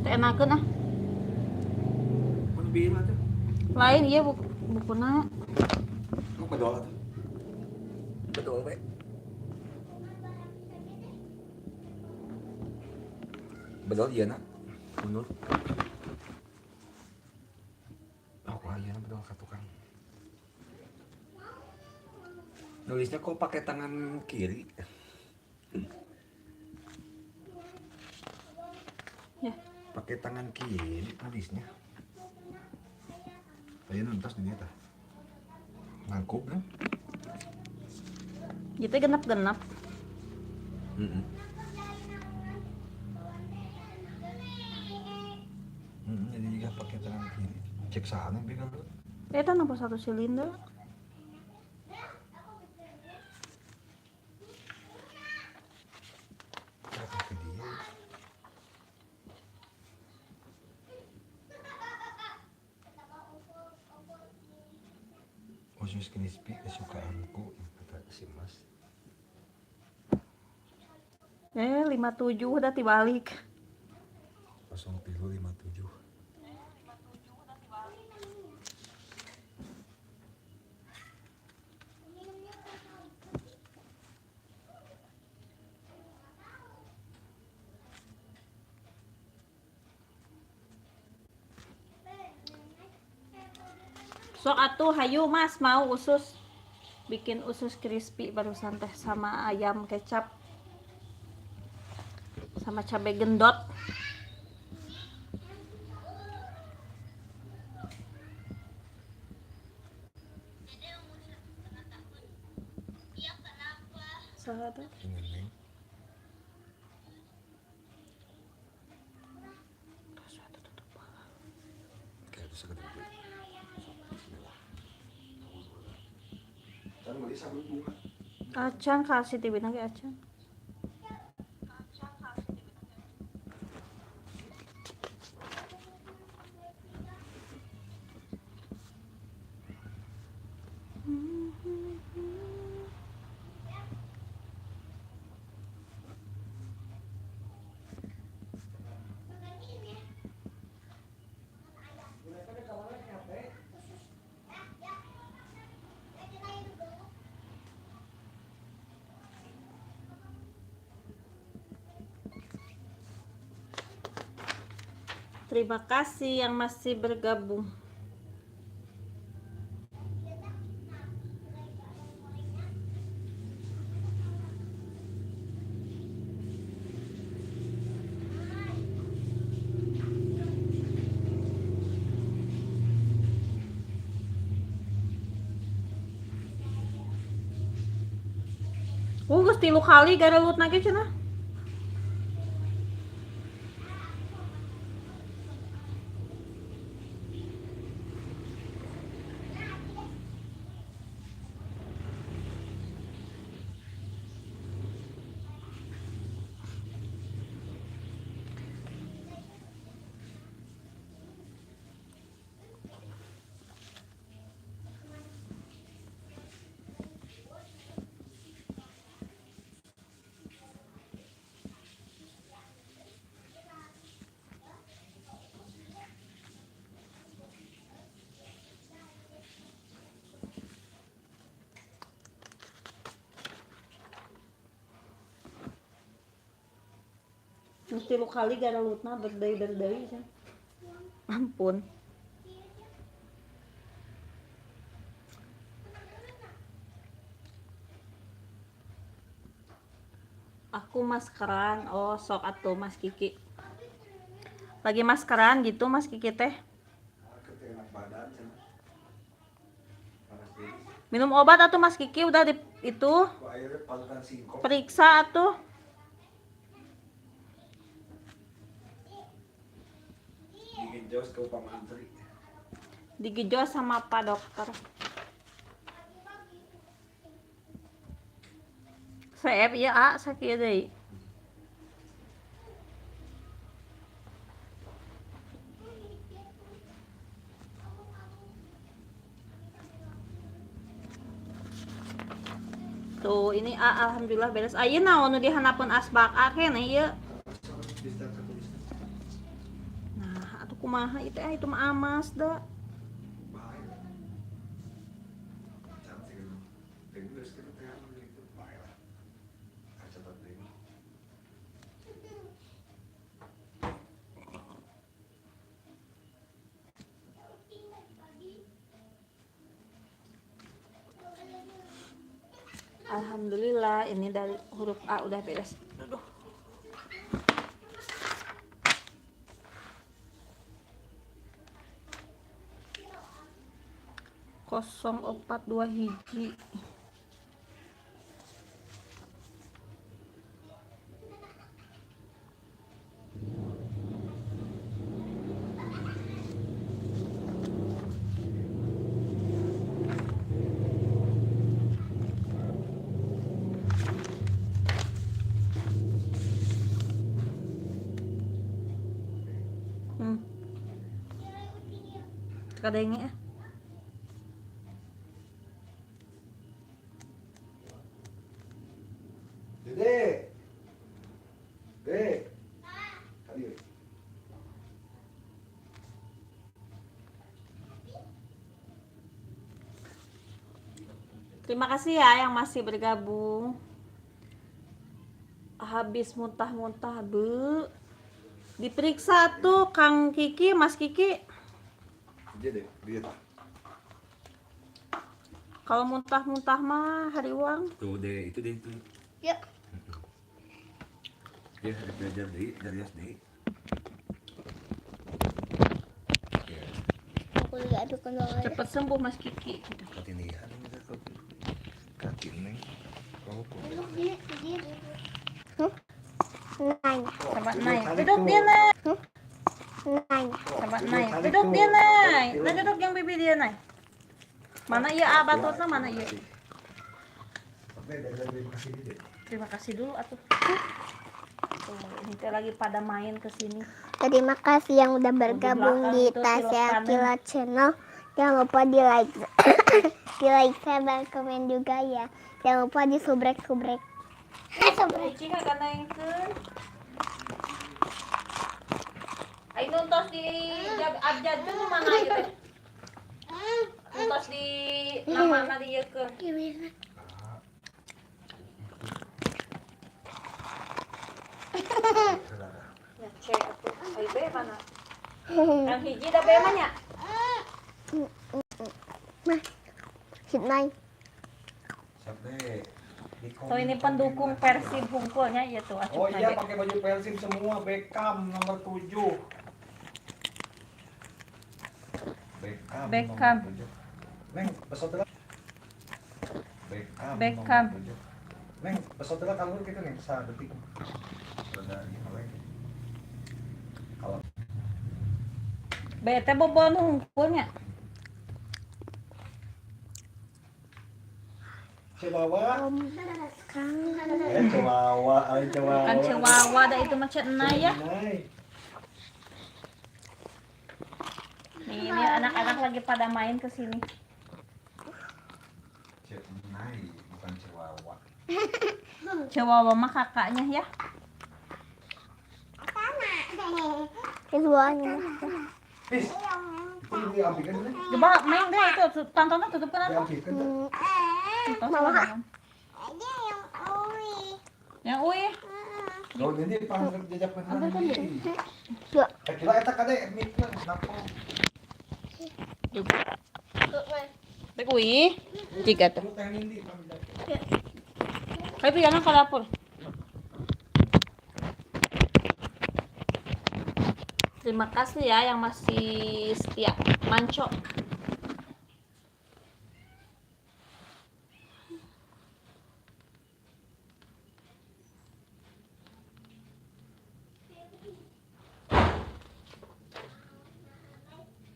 Teh enakeun ah. Mun bieu mah tuh. Lain iya bukuna. Lu bedol atuh. Bedol we. Bedol iya nak. Mundur. Oh, wah iya bedol ka tukang. Nulisnya kok pakai tangan kiri? Ya. Pakai tangan kiri nulisnya. Ayo nuntas di dia tah. Nangkup kan? Gitu genap-genap. Jadi juga pakai tangan kiri. Cek sana biar dulu. Eta 61 silinder. Apa ke dia? Usus crispy kesukaanku, kata si Mas. 57 udah dibalik. 0357. Sok atuh hayu Mas, mau usus, bikin usus crispy barusan teh sama ayam kecap sama cabai gendot. Saha tuh? Ini Neng. Kayak itu segede gede. Bismillah. Can beli sabun bunga. Acan kasih TV ge acan. Terima kasih yang masih bergabung. Geus 3 kali garelut ge cenah. Geus 3 kali garelutna berdeui-berdeui cenah. Ampun. Aku maskeran. Oh, sok atuh Mas Kiki. Lagi maskeran gitu Mas Kiki teh. Minum obat atuh Mas Kiki udah di itu. Periksa atuh. Digejos ke Pak Menteri. Digejos sama Pak Dokter. Seep ieu A sakieu deui. Tuh, ini A alhamdulillah beres. Ayeuna naon nu dihanapeun asbak A keneh ieu. Nah, atuh kumaha ieu teh, itu mah amas da. Alhamdulillah ini dari huruf A udah beres. Aduh. 042 hiji. Kadenge ah. Dede. Dede. Kali. Terima kasih ya yang masih bergabung. Habis muntah-muntah, Bu. Diperiksa tuh Kang Kiki, Mas Kiki. Dede, dia. Kalau muntah-muntah mah hari uang. Tuh deh, itu deh itu. Yuk. Dia harus belajar deh dari SD. Ya, Aku juga aduh kendor. Cepat sembuh Mas Kiki. ketindihan kaki neng. Kau kok. Duduk di di. Huh? Nanya. Coba naik. Duduk dia naik. Nanya. Coba naik. Duduk dia naik. Nah duduk yang bibi dia naik. Mana iya abatotna mana iya. Terima kasih dulu atuh. Tuh, ini teh lagi pada main ke sini. Terima kasih yang udah bergabung belakang di itu Tasya silokannya. Akila Channel. Jangan lupa di like, di like, share, dan komen juga ya. Jangan lupa di subrek subrek. Subrek. Kucing akan naikkeun. Ayo nuntos di abjad tuh mana ieu teh? Nuntos di namana di ieu keun. Gimana? Ya C atuh. Ayo B mana? Kang hiji da B mah nya. Mah, hit nine. Sampai So ini pendukung Persib hungkulnya ieu tuh Oh acuk iya lagi. pakai baju Persib semua Beckham nomor 7. Beckham. Beckham. Nomor 7. Neng, pesawat Beckham. Beckham. Nomor 7. Neng, pesawat kalau kita neng sadetik. Rada ini lagi. Kalau B teh bobon hungkulnya. Chihuahua. Eh, Chihuahua, ay Chihuahua. Kan Chihuahua da itu mah cenai ya. Cenai. Nih ini anak-anak lagi pada main ke sini. Cenai, bukan Chihuahua. Chihuahua mah kakaknya ya. Keduanya. Pis. Itu diambilkan nih. Coba main deh itu tontonnya tutup kan atuh. Diambilkan tuh. Tonton. Yang Ui. Oh, ini pangkat jajak beneran. Yuk. Eh, kira eta kade mikna napa? Dek Ui. Tiga tuh. Lu teh nindi pangkat. Ayo jangan ke dapur. Terima kasih ya yang masih setia. Manco.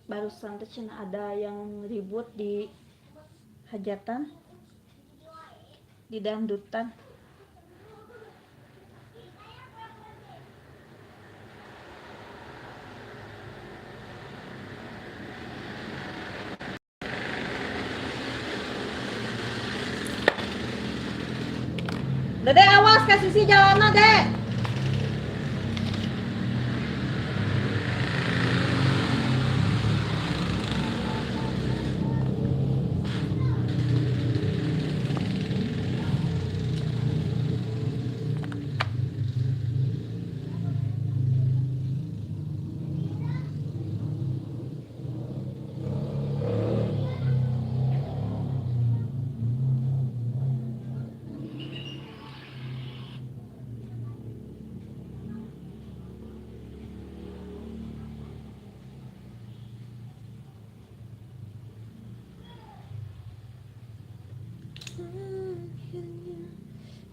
Barusan tuh Cina ada yang ribut di hajatan, di dangdutan. Dede awas ke sisi jalannya, Dek.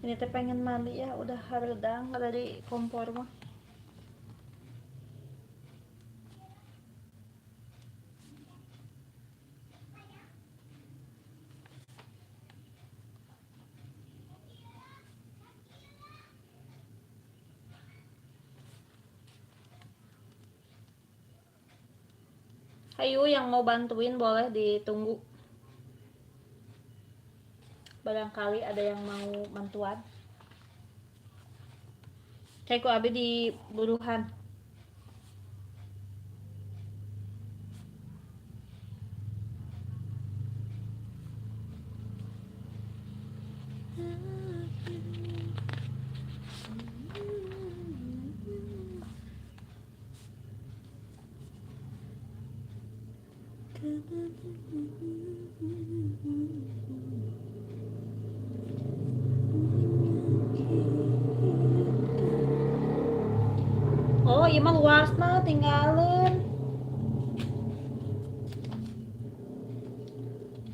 Ini teh pengen mandi ya, udah hareudang dari kompor mah. Ayo yang mau bantuin boleh ditunggu. Barangkali ada yang mau bantuan. Kayak ku abi di buruhan. Oh, iya mah luasna tinggalin.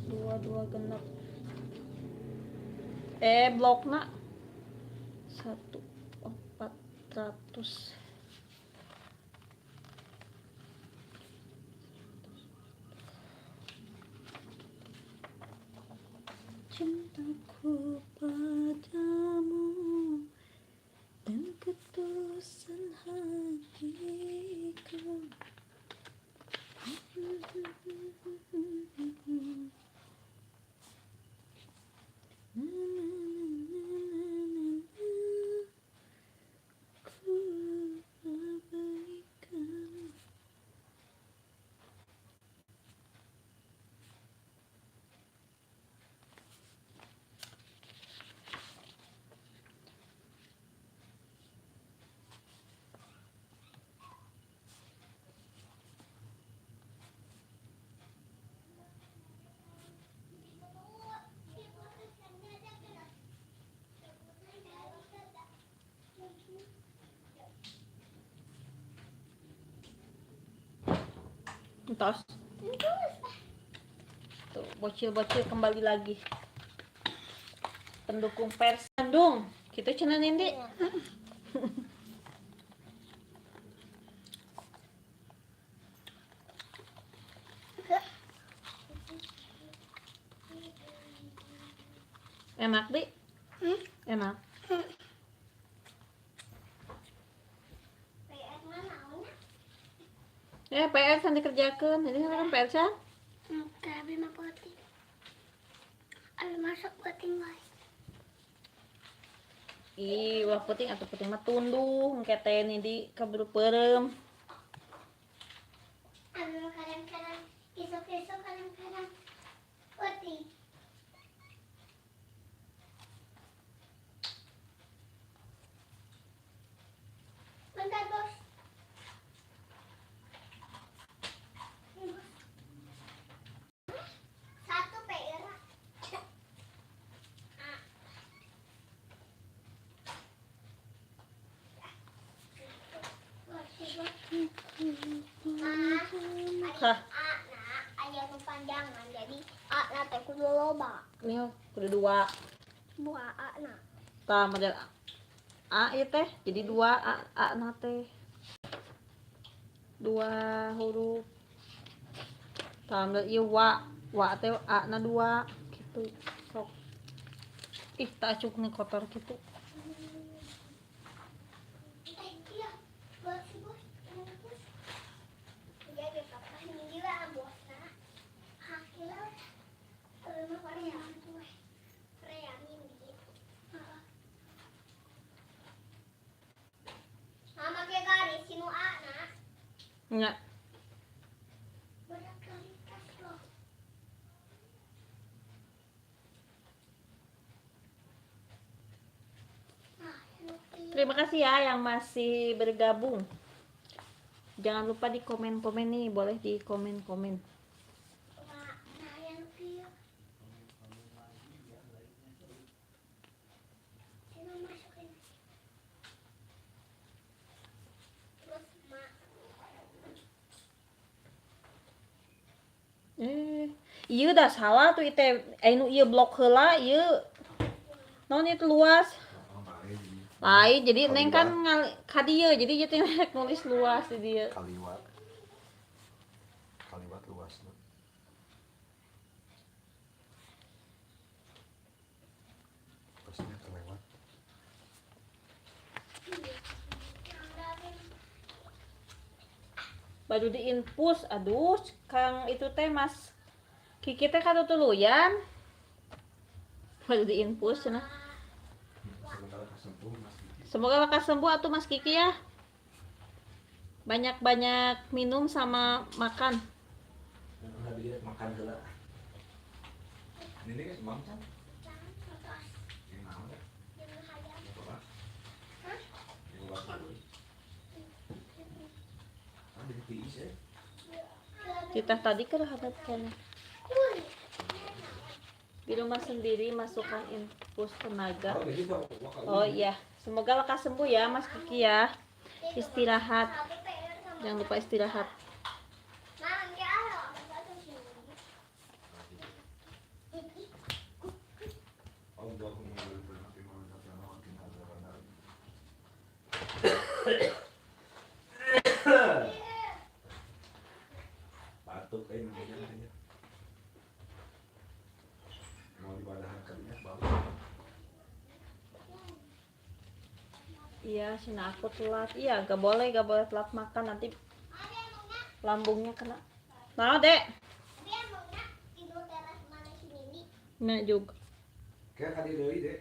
Dua dua genep. Blokna satu empat ratus. Cintaku padamu dan ketulusan hatiku. Ku abaikan. Entos. Tuh, bocil-bocil kembali lagi. Pendukung Pers Bandung. Gitu cenah Nindi. Enak, Di? Hmm? Enak. PR mana? Ya, PR can dikerjakan. Ini kan PR can? Tapi mah peuting. Abi masuk peuting wae. Ih, ulah peuting atuh, peuting mah tunduh engke teh Nindi keburu peureum. Abi mah kadang-kadang isuk-isuk, kadang-kadang peuting. Bentar, Bos. Ini, Bos. Satu PR. A. Bos, bos. Ma, Hah? A na aya nu panjangan, jadi A na teh kudu loba. Ini kudu dua. Dua A na. Tah model A ieu teh jadi dua A, A na teh. Dua huruf. Tah model ieu wa, wa teh A na dua gitu. Sok. Ih, tak acuk nih kotor gitu. Eh, iya. Bos, bos, ini bos. Jadi papa ini lah bos na. Hakila. Tapi mah Korea tuh. Korea mindi. Heeh. Mama ke garis sinu A na. Enggak. Berkualitas loh. Nah, yang kieu. Terima kasih ya yang masih bergabung. Jangan lupa di komen-komen nih, boleh di komen-komen. Wah, nah yang kieu. Sinu masukin. Terus ma. Eh, iya udah salah tuh ite, nu ieu blok heula ieu. Naon itu luas? Oh, lain. Lain, jadi neng kan Kaliwat. ngal ka dieu, jadi ieu teh rek nulis luas di dieu. Kaliwat. Kaliwat luasna. Plusnya kelewat. Baru diinfus, aduh, Kang itu teh Mas Kiki teh katutuluyan. Baru diinfus cenah. Semoga lekas sembuh Mas Kiki. Semoga lekas sembuh atuh Mas Kiki ya. Banyak-banyak minum sama makan. Udah makan heula. Ini guys, mam can. Yang naon ya? Yang apa? Yang apa dulu? Ah, jadi tiis ya. Kita tadi ke hadap kene. Di rumah sendiri masukkan infus tenaga. Oh, begitu. Oh iya, semoga lekas sembuh ya Mas Kiki ya. Istirahat. Jangan lupa istirahat. Allahumma barik lana wa qina adzabannar. Batuk euy namanya. Mau dibadahan kalinya bau. Iya, Cina aku telat. Iya, gak boleh telat makan nanti lambungnya kena. Nah, Dek. Nah juga. Kayak kali deui deh.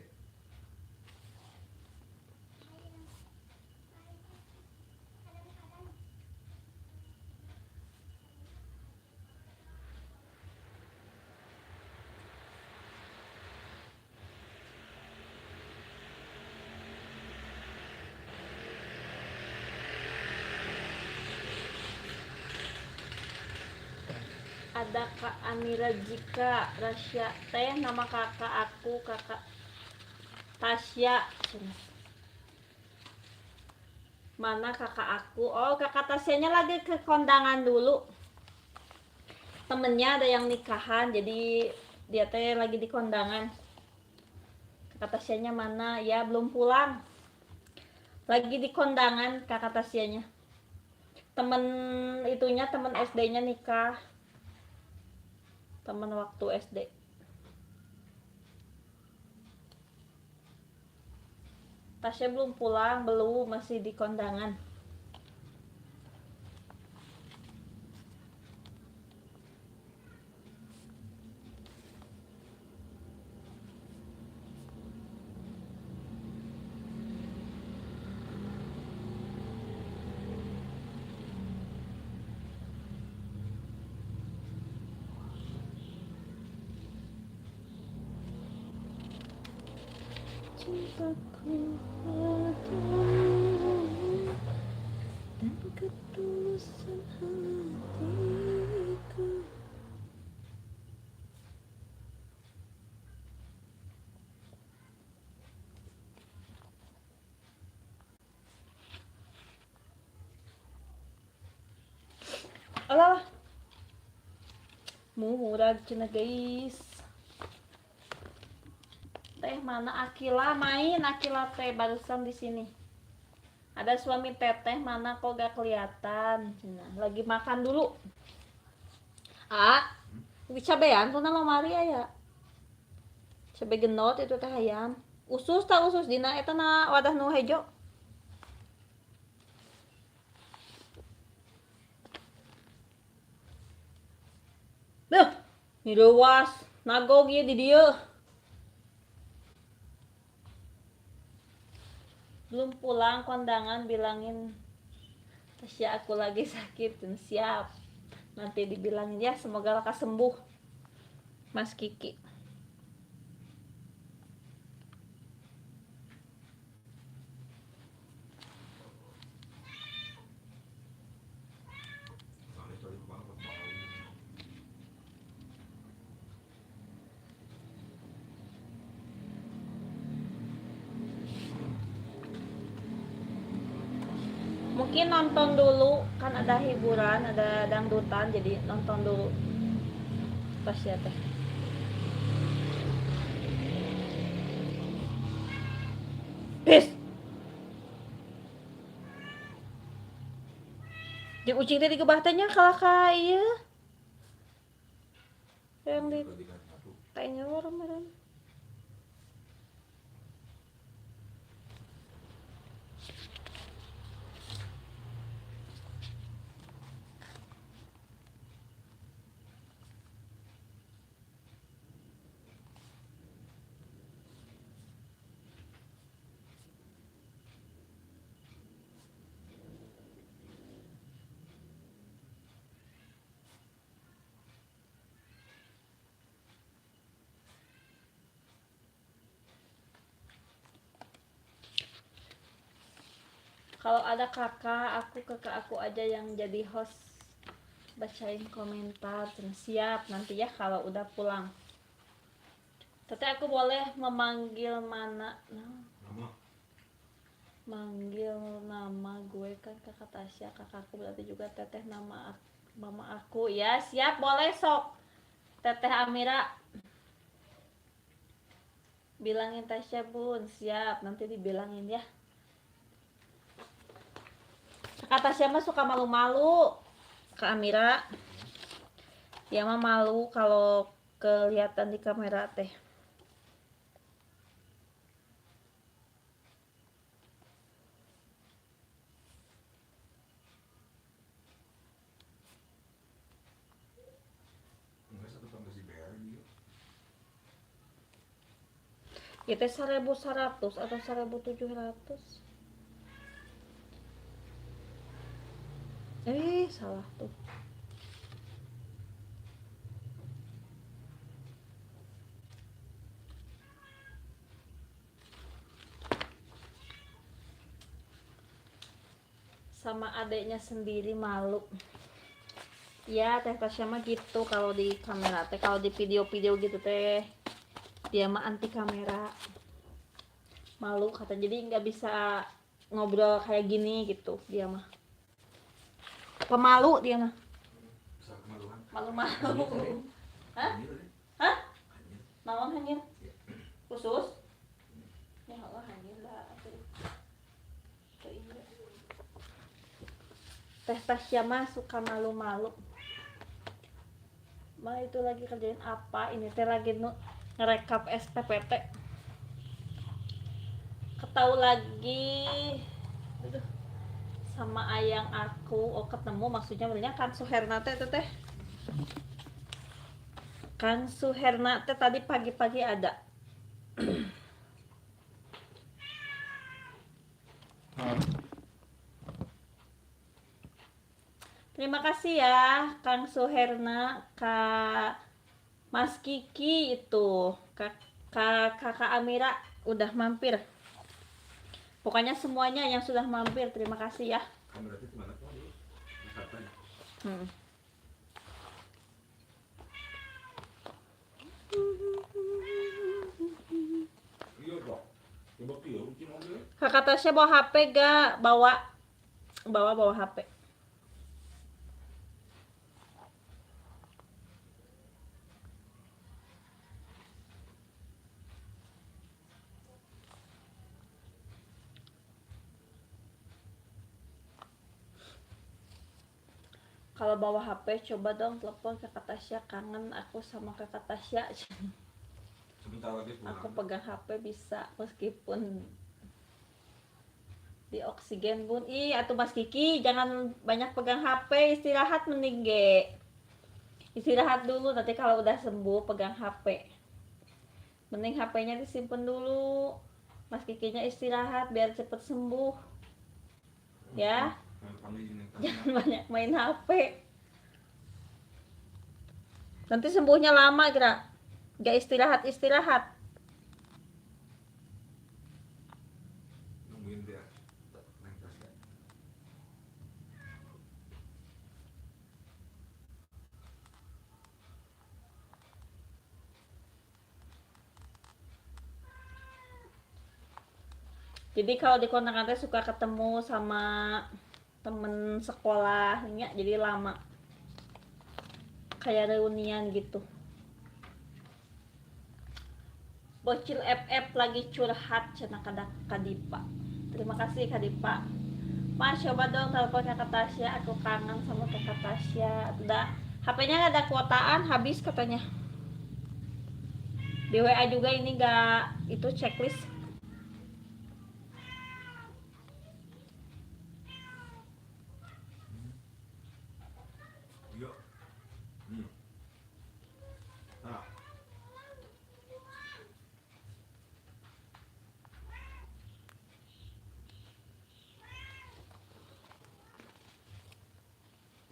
Ada Kak Amira Jika Rasya teh nama kakak aku, kakak Tasya. Mana kakak aku? Oh, kakak Tasyanya lagi ke kondangan dulu. Temennya ada yang nikahan, jadi dia teh lagi di kondangan. Kakak Tasyanya mana? Ya, belum pulang. Lagi di kondangan kakak Tasyanya. Temen itunya, temen SD-nya nikah. Temen waktu SD. Tasya belum pulang, belum, masih di kondangan. Cintaku padamu dan ketulusan hatiku. Alah, murah cina guys. Teh mana Akila main, Akila teh barusan di sini. Ada suami teteh mana kok gak kelihatan. Nah, lagi makan dulu. Ah, cabean tuh nama Maria ya. Cabe genot itu teh ayam. Usus tak usus dina eta na wadah nu hejo. Duh, nireuwas nagog ieu di dieu. Belum pulang kondangan, bilangin Tasya aku lagi sakit. Siap, nanti dibilangin ya, semoga lekas sembuh Mas Kiki. Mungkin nonton dulu, kan ada hiburan, ada dangdutan, jadi nonton dulu. Tasya teh. Peace. Jeung ucing teh digebah teh nya kalah ka ieu. Yang di teh nyawa meureun. Kalau ada kakak, aku kakak aku aja yang jadi host bacain komentar. Siap nanti ya kalau udah pulang. Teteh aku boleh memanggil mana? Nah, Nama. Manggil nama gue kan kakak Tasya, kakakku berarti juga teteh nama mama aku ya. Siap boleh sok. Teteh Amira. Bilangin Tasya bun, siap nanti dibilangin ya. Kak Tasya mah suka malu-malu. Kak Amira dia mah malu kalau kelihatan di kamera teh. Itu 1.100 atau 1.700. Salah tuh. Sama adeknya sendiri malu. Ya, Teh Tasya mah gitu kalau di kamera teh, kalau di video-video gitu teh. Dia mah anti kamera. Malu kata, jadi nggak bisa ngobrol kayak gini gitu dia mah. Pemalu dia mah. Malu-malu. Hah? Hah? Naon hanyir? Khusus? Ya Allah hanyir lah. Teh Tasya mah suka malu-malu. Ma itu lagi kerjain apa? Ini teh lagi ngerekap SPPT. Ketau lagi. Aduh. Sama ayang aku, oh ketemu maksudnya benernya Kang Suherna teh teh. Kang Suherna teh tadi pagi-pagi ada. Terima kasih ya Kang Suherna, Kak Mas Kiki itu, Kakak Amira udah mampir. Pokoknya semuanya yang sudah mampir, terima kasih ya. Kakak Tasya bawa HP gak? Bawa HP. Kalau bawa HP coba dong telepon Kakak Tasya, kangen aku sama Kakak Tasya. Sebentar lagi pulang. Aku pegang HP bisa meskipun di oksigen bun. Ih, atuh Mas Kiki jangan banyak pegang HP, istirahat mending ge. Istirahat dulu, nanti kalau udah sembuh pegang HP. Mending HP-nya disimpan dulu. Mas Kikinya istirahat biar cepet sembuh. Ya. Jangan banyak main HP. Nanti sembuhnya lama kira. Gak istirahat-istirahat. Nungguin dia. Jadi kalau di kontrakan teh suka ketemu sama temen sekolahnya, jadi lama kayak reunian gitu. Bocil FF lagi curhat cenah Kadipa. Terima kasih Kadipa. Mas coba dong telepon Kakak Tasya, aku kangen sama Kakak Tasya. Udah HP-nya nggak ada kuotaan, habis katanya. Di WA juga ini nggak itu checklist.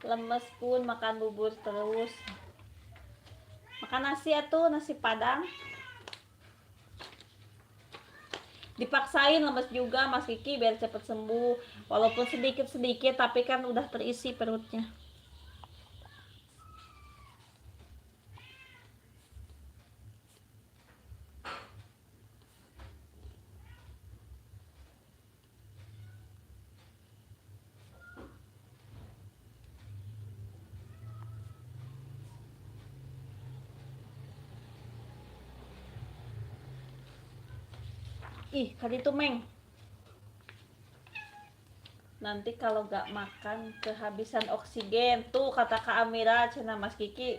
Lemes pun makan bubur terus. Makan nasi atuh, nasi padang. Dipaksain lemes juga Mas Kiki biar cepet sembuh. Walaupun sedikit-sedikit tapi kan udah terisi perutnya. Ih, kali itu Meng. Nanti kalau gak makan kehabisan oksigen. Tuh kata Kak Amira, cenah Mas Kiki.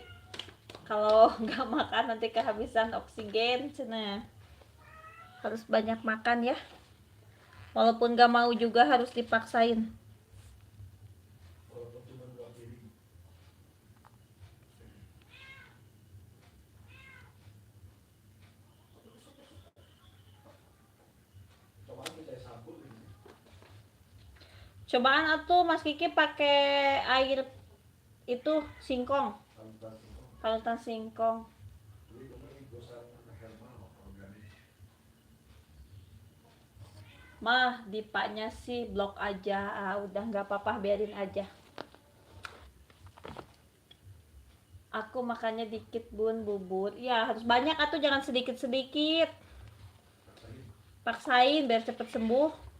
Kalau gak makan nanti kehabisan oksigen, cenah. Harus banyak makan ya. Walaupun gak mau juga harus dipaksain. Walaupun cuma 2 piring. Cobaan kita sabun ini. Cobaan atuh Mas Kiki pakai air itu singkong, Parutan singkong. parutan singkong. Jadi kemarin gosan herbal organik. Mah, dipaknya sih blok aja. Ah, udah nggak apa-apa, biarin aja. Aku makannya dikit bun bubur. Ya harus banyak atau jangan sedikit-sedikit. Paksain. Paksain biar cepet sembuh.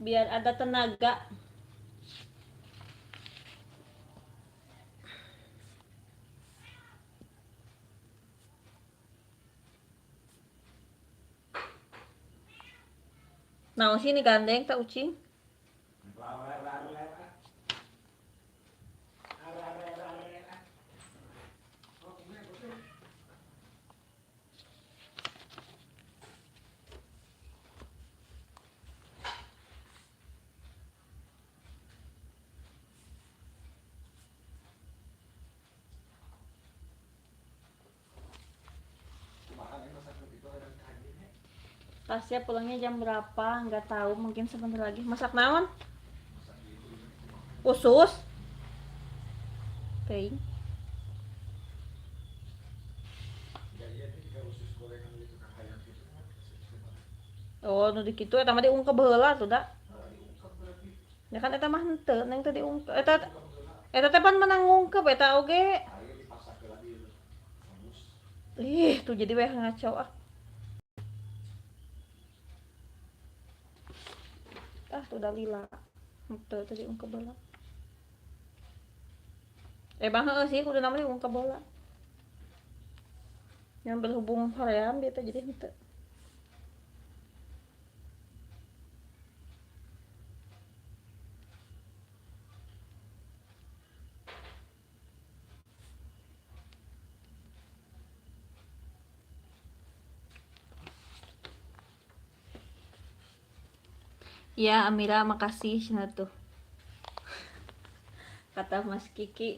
Biar ada tenaga. Nah, sini gandeng tak ucing. Tasya pulangnya jam berapa? Nggak tahu, mungkin sebentar lagi. Masak naon? Usus. Teuing. Oh, nu di kitu eta mah diungkep heula tuh da. Ya kan eta mah henteu, neng teh diungkep. Eta eta teh pan menang ngungkep eta oge. Ih, tuh jadi weh ngaco ah. Ah, tuh udah lila. Henteu teh diungkep heula. Eh bang heueuh sih kudu nama diungkep heula. Yang berhubung hoream dia teh jadi henteu. Ya, Amira makasih cenah tuh. Kata Mas Kiki.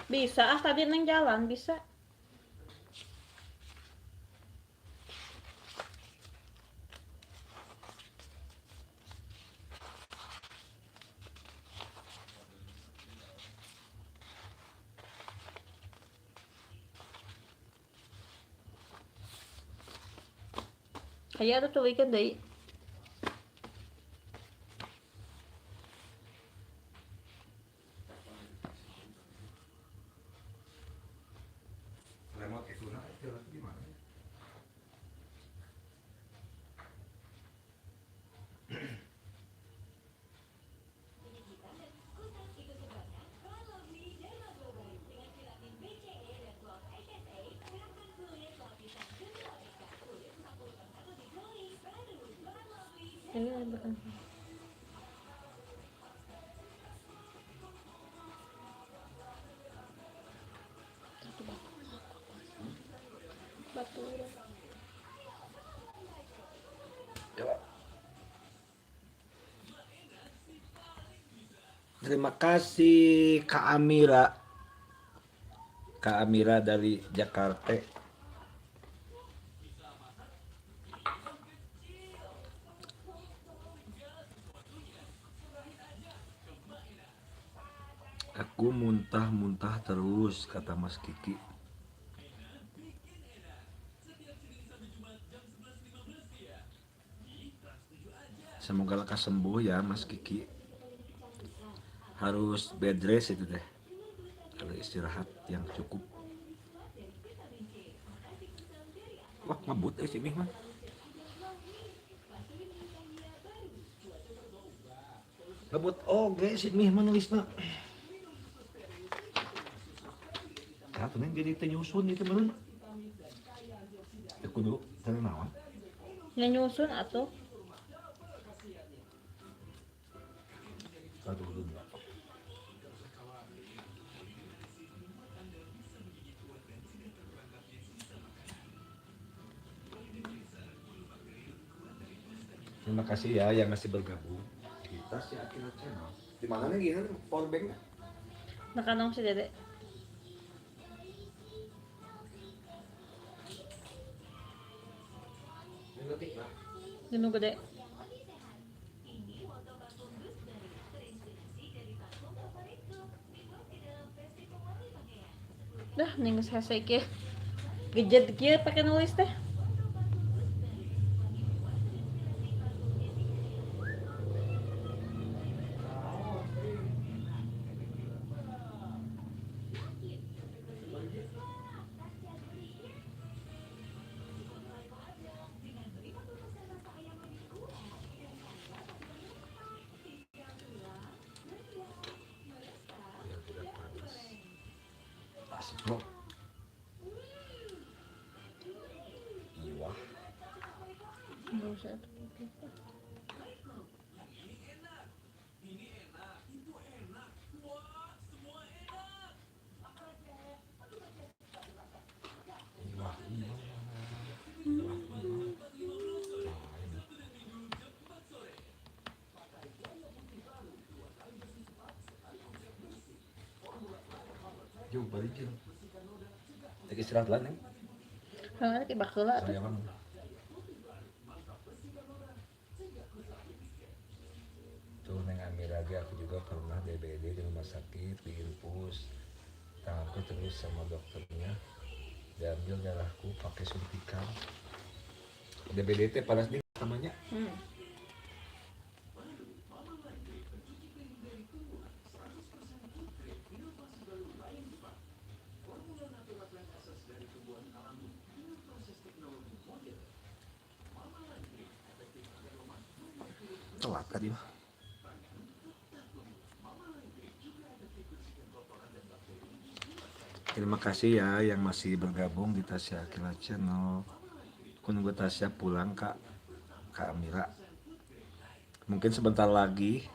Bisa ah tadi neng jalan bisa. Kayak ada tuh weekend deui. Remote itu nah itu gimana? Ini bukan. Batu. Coba. Terima kasih Kak Amira. Kak Amira dari Jakarta. Aku muntah-muntah terus, kata Mas Kiki. Semoga lekas sembuh ya Mas Kiki. Harus bed rest itu deh. Harus istirahat yang cukup. Wah, ngebut sih ini mah. Ngebut oge si mih mah nulisna. Satu nih jadi teu nyusun itu meureun. Teu kudu teu naon. Nya nyusun atuh. Satu dulu. Terima kasih ya yang masih bergabung. Kita si Akila Channel. Di mana nih gini power banknya? Nah kanong si Dede. Dinu gede. Dah ning geus hese kieu. Gejet kieu pake nulis teh. Biar tidak panas. Asbro. Iwah. Enggak usah. Iwah, iwah. Iwah, iwah. Nah, ini. Jauh balik jauh. Lagi istirahat lah nih. Heuh, ki baheula atuh. Saya kan. Tuh Neng Amira lagi, aku juga pernah DBD di rumah sakit, di infus. Tanganku terus sama dokternya diambil darahku pakai suntikan. DBD teh panas nih namanya. Telat tadi mah. Terima kasih ya yang masih bergabung di Tasya Aqilla Channel. Aku nunggu Tasya pulang Kak, Kak Amira. Mungkin sebentar lagi.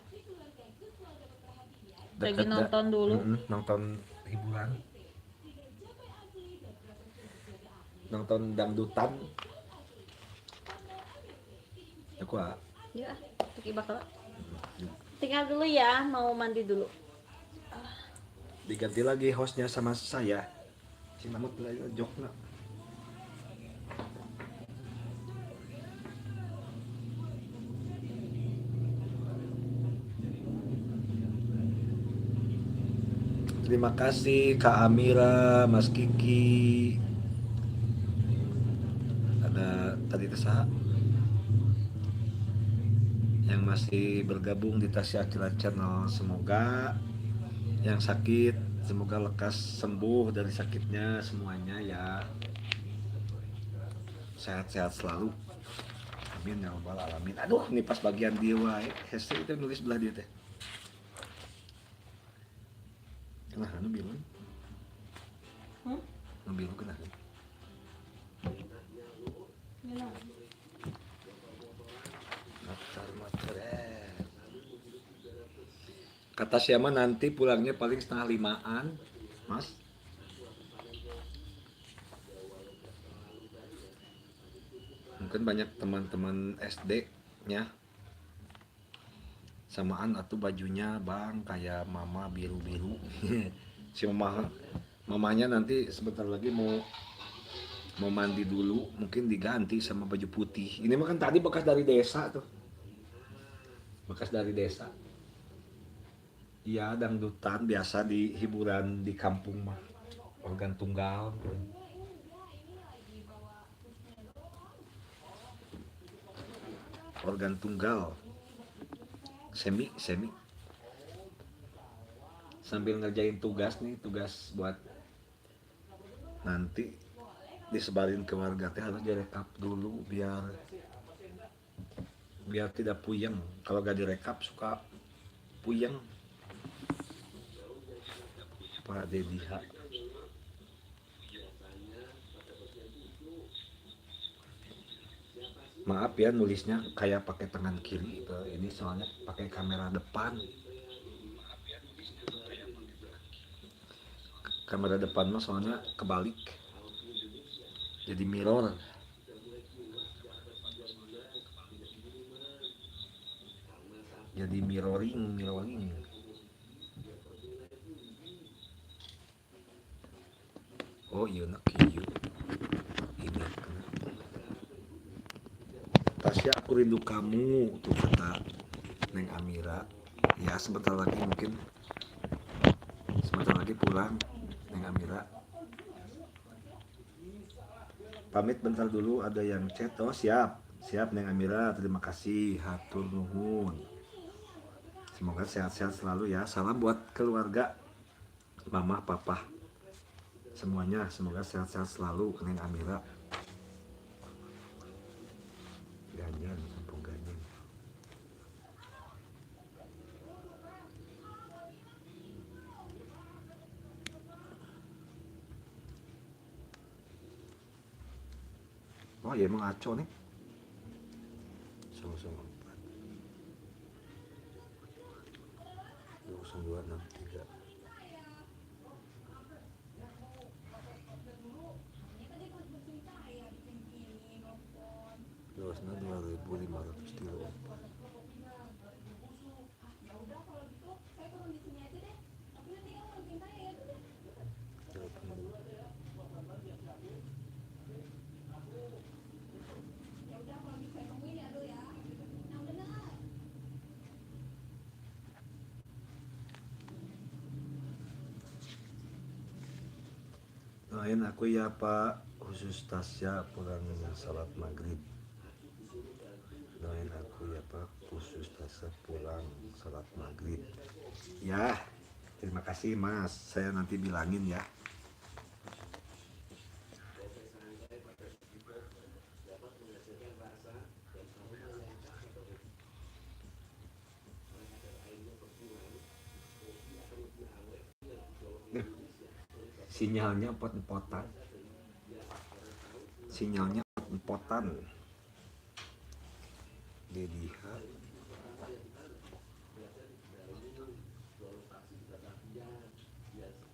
Lagi Deket nonton dulu. Nonton hiburan. Nonton dangdutan. Aku ah. Ya, pergi bakal. Tinggal dulu ya, mau mandi dulu. Diganti lagi hostnya sama saya. Si Mamut jokna. Terima kasih Kak Amira, Mas Kiki. Ada tadi Tesa yang masih bergabung di Tasya Aqilla Channel. Semoga yang sakit semoga lekas sembuh dari sakitnya semuanya ya. Sehat-sehat selalu. Amin ya rabbal alamin. Aduh, ini pas bagian dia wae. Hese itu nulis belah dia teh. Kenapa nu biru? Hmm? Nu biru kenapa? Minum. Daftar Kata siapa nanti pulangnya paling 4.30-an, Mas. Mungkin banyak teman-teman SD-nya samaan atau bajunya bang kayak mama biru-biru. Si mama, mamanya nanti sebentar lagi mau mau mandi dulu, mungkin diganti sama baju putih. Ini mah kan tadi bekas dari desa tuh. Bekas dari desa. Iya, dangdutan biasa di hiburan di kampung mah. Organ tunggal. Organ tunggal. Semi, semi. Sambil ngerjain tugas nih, tugas buat nanti disebarin ke warga teh harus direkap dulu biar biar tidak puyeng. Kalau gak direkap suka puyeng. Pak Deddy H. Maaf ya nulisnya kayak pakai tangan kiri, ini soalnya pakai kamera depan. Kamera depan mah soalnya kebalik. Jadi mirror. Jadi mirroring, mirroring. Oh iya nak kieu. Ini kena. Tasya aku rindu kamu tuh kata Neng Amira. Ya sebentar lagi mungkin sebentar lagi pulang Neng Amira. Pamit bentar dulu ada yang chat. Oh siap. Siap Neng Amira, terima kasih. Hatur nuhun. Semoga sehat-sehat selalu ya. Salam buat keluarga mama, papa, semuanya. Semoga sehat-sehat selalu Neng Amira. Ganyan, kampung Ganyan. Oh ya emang ngaco nih. 004 20263. Luasnya 2.534. Doain aku ya Pak, khusus Tasya pulang salat maghrib. Doain aku ya Pak, khusus Tasya pulang salat maghrib. Ya, terima kasih Mas. Saya nanti bilangin ya. Sinyalnya pot-potan. Sinyalnya pot-potan. Deddy H.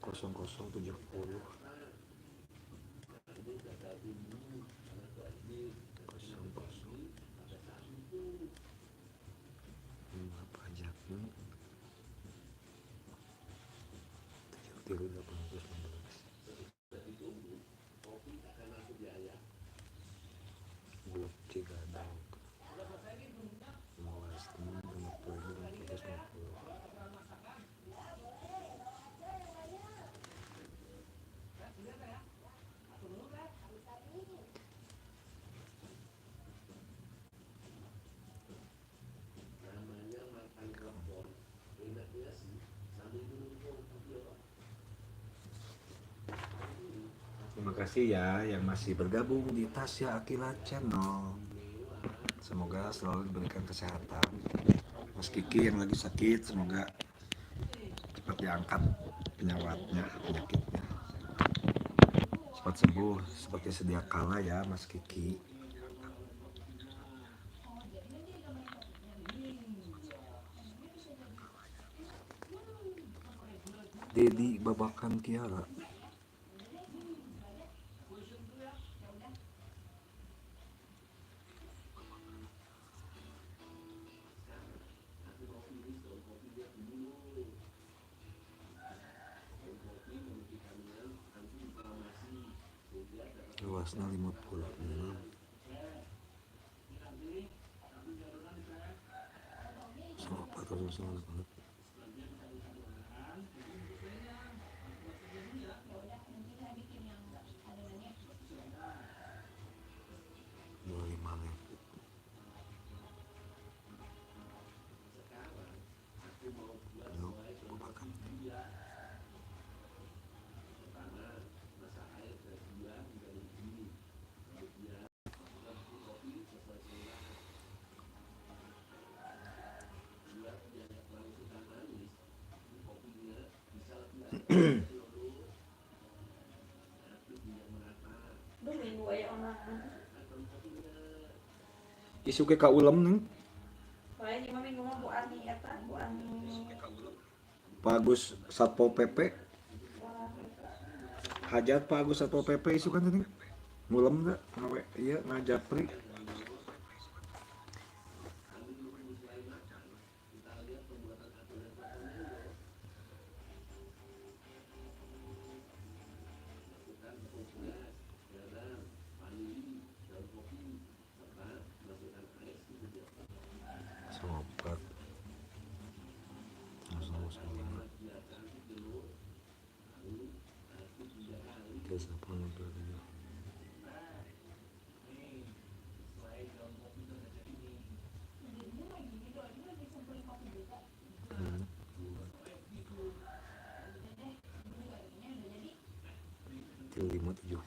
0070. 00. 5 pajaknya. 7 3 816. Blok Cigadog. Luasnya 50.650. Terima kasih ya yang masih bergabung di Tasya Aqilla Channel. Semoga selalu diberikan kesehatan. Mas Kiki yang lagi sakit, semoga cepat diangkat penyawatnya, penyakitnya. Cepat sembuh seperti sedia kala ya Mas Kiki. Dedi Babakan Kiara. Luasnya 56. 408. 25.000. Babakan. Duh, minggu aya onangan. Isuk ge ka ulem neng. Wae ieu mah minggu mah Bu Ani eta, Bu Ani. Pak Agus Satpol PP. Hajat Pak Agus Satpol PP isukan tadi. Ngulem teh ngawe ieu ngajapri. 04 005 387. 570.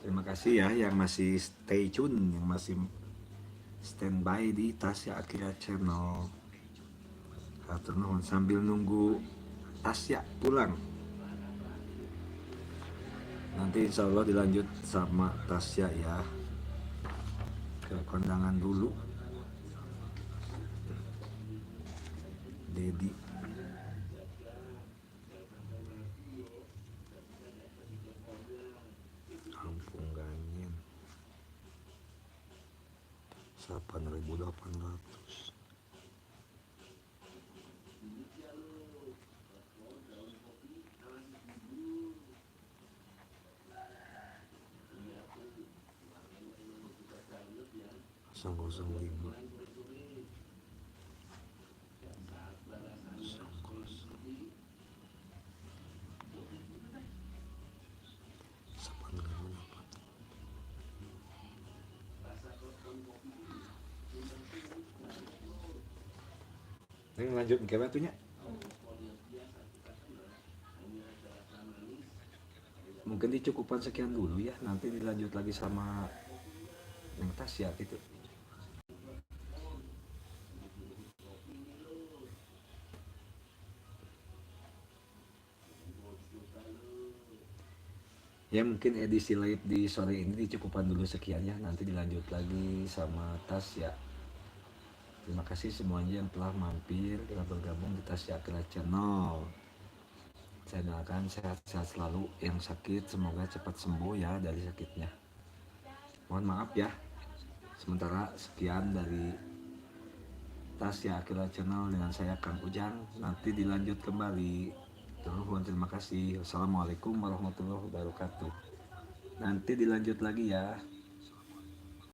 Terima kasih ya yang masih stay tune, yang masih standby di Tasya Aqilla Channel. Hatur nuhun sambil nunggu Tasya pulang. Nanti insya Allah dilanjut sama Tasya ya. Ke kondangan dulu. Dedi. Kampung Ganyen 8.800. 005. 00. 8.8. Ini lanjut ke batunya. Mungkin dicukupan sekian dulu ya, nanti dilanjut lagi sama yang Tasya gitu. Ya mungkin edisi live di sore ini dicukupan dulu sekian ya, nanti dilanjut lagi sama Tasya. Terima kasih semuanya yang telah mampir, telah bergabung di Tasya Aqilla Channel. Saya doakan sehat-sehat selalu, yang sakit semoga cepat sembuh ya dari sakitnya. Mohon maaf ya. Sementara sekian dari Tasya Aqilla Channel dengan saya Kang Ujang. Nanti dilanjut kembali. Nuhun, terima kasih. Wassalamualaikum warahmatullahi wabarakatuh. Nanti dilanjut lagi ya.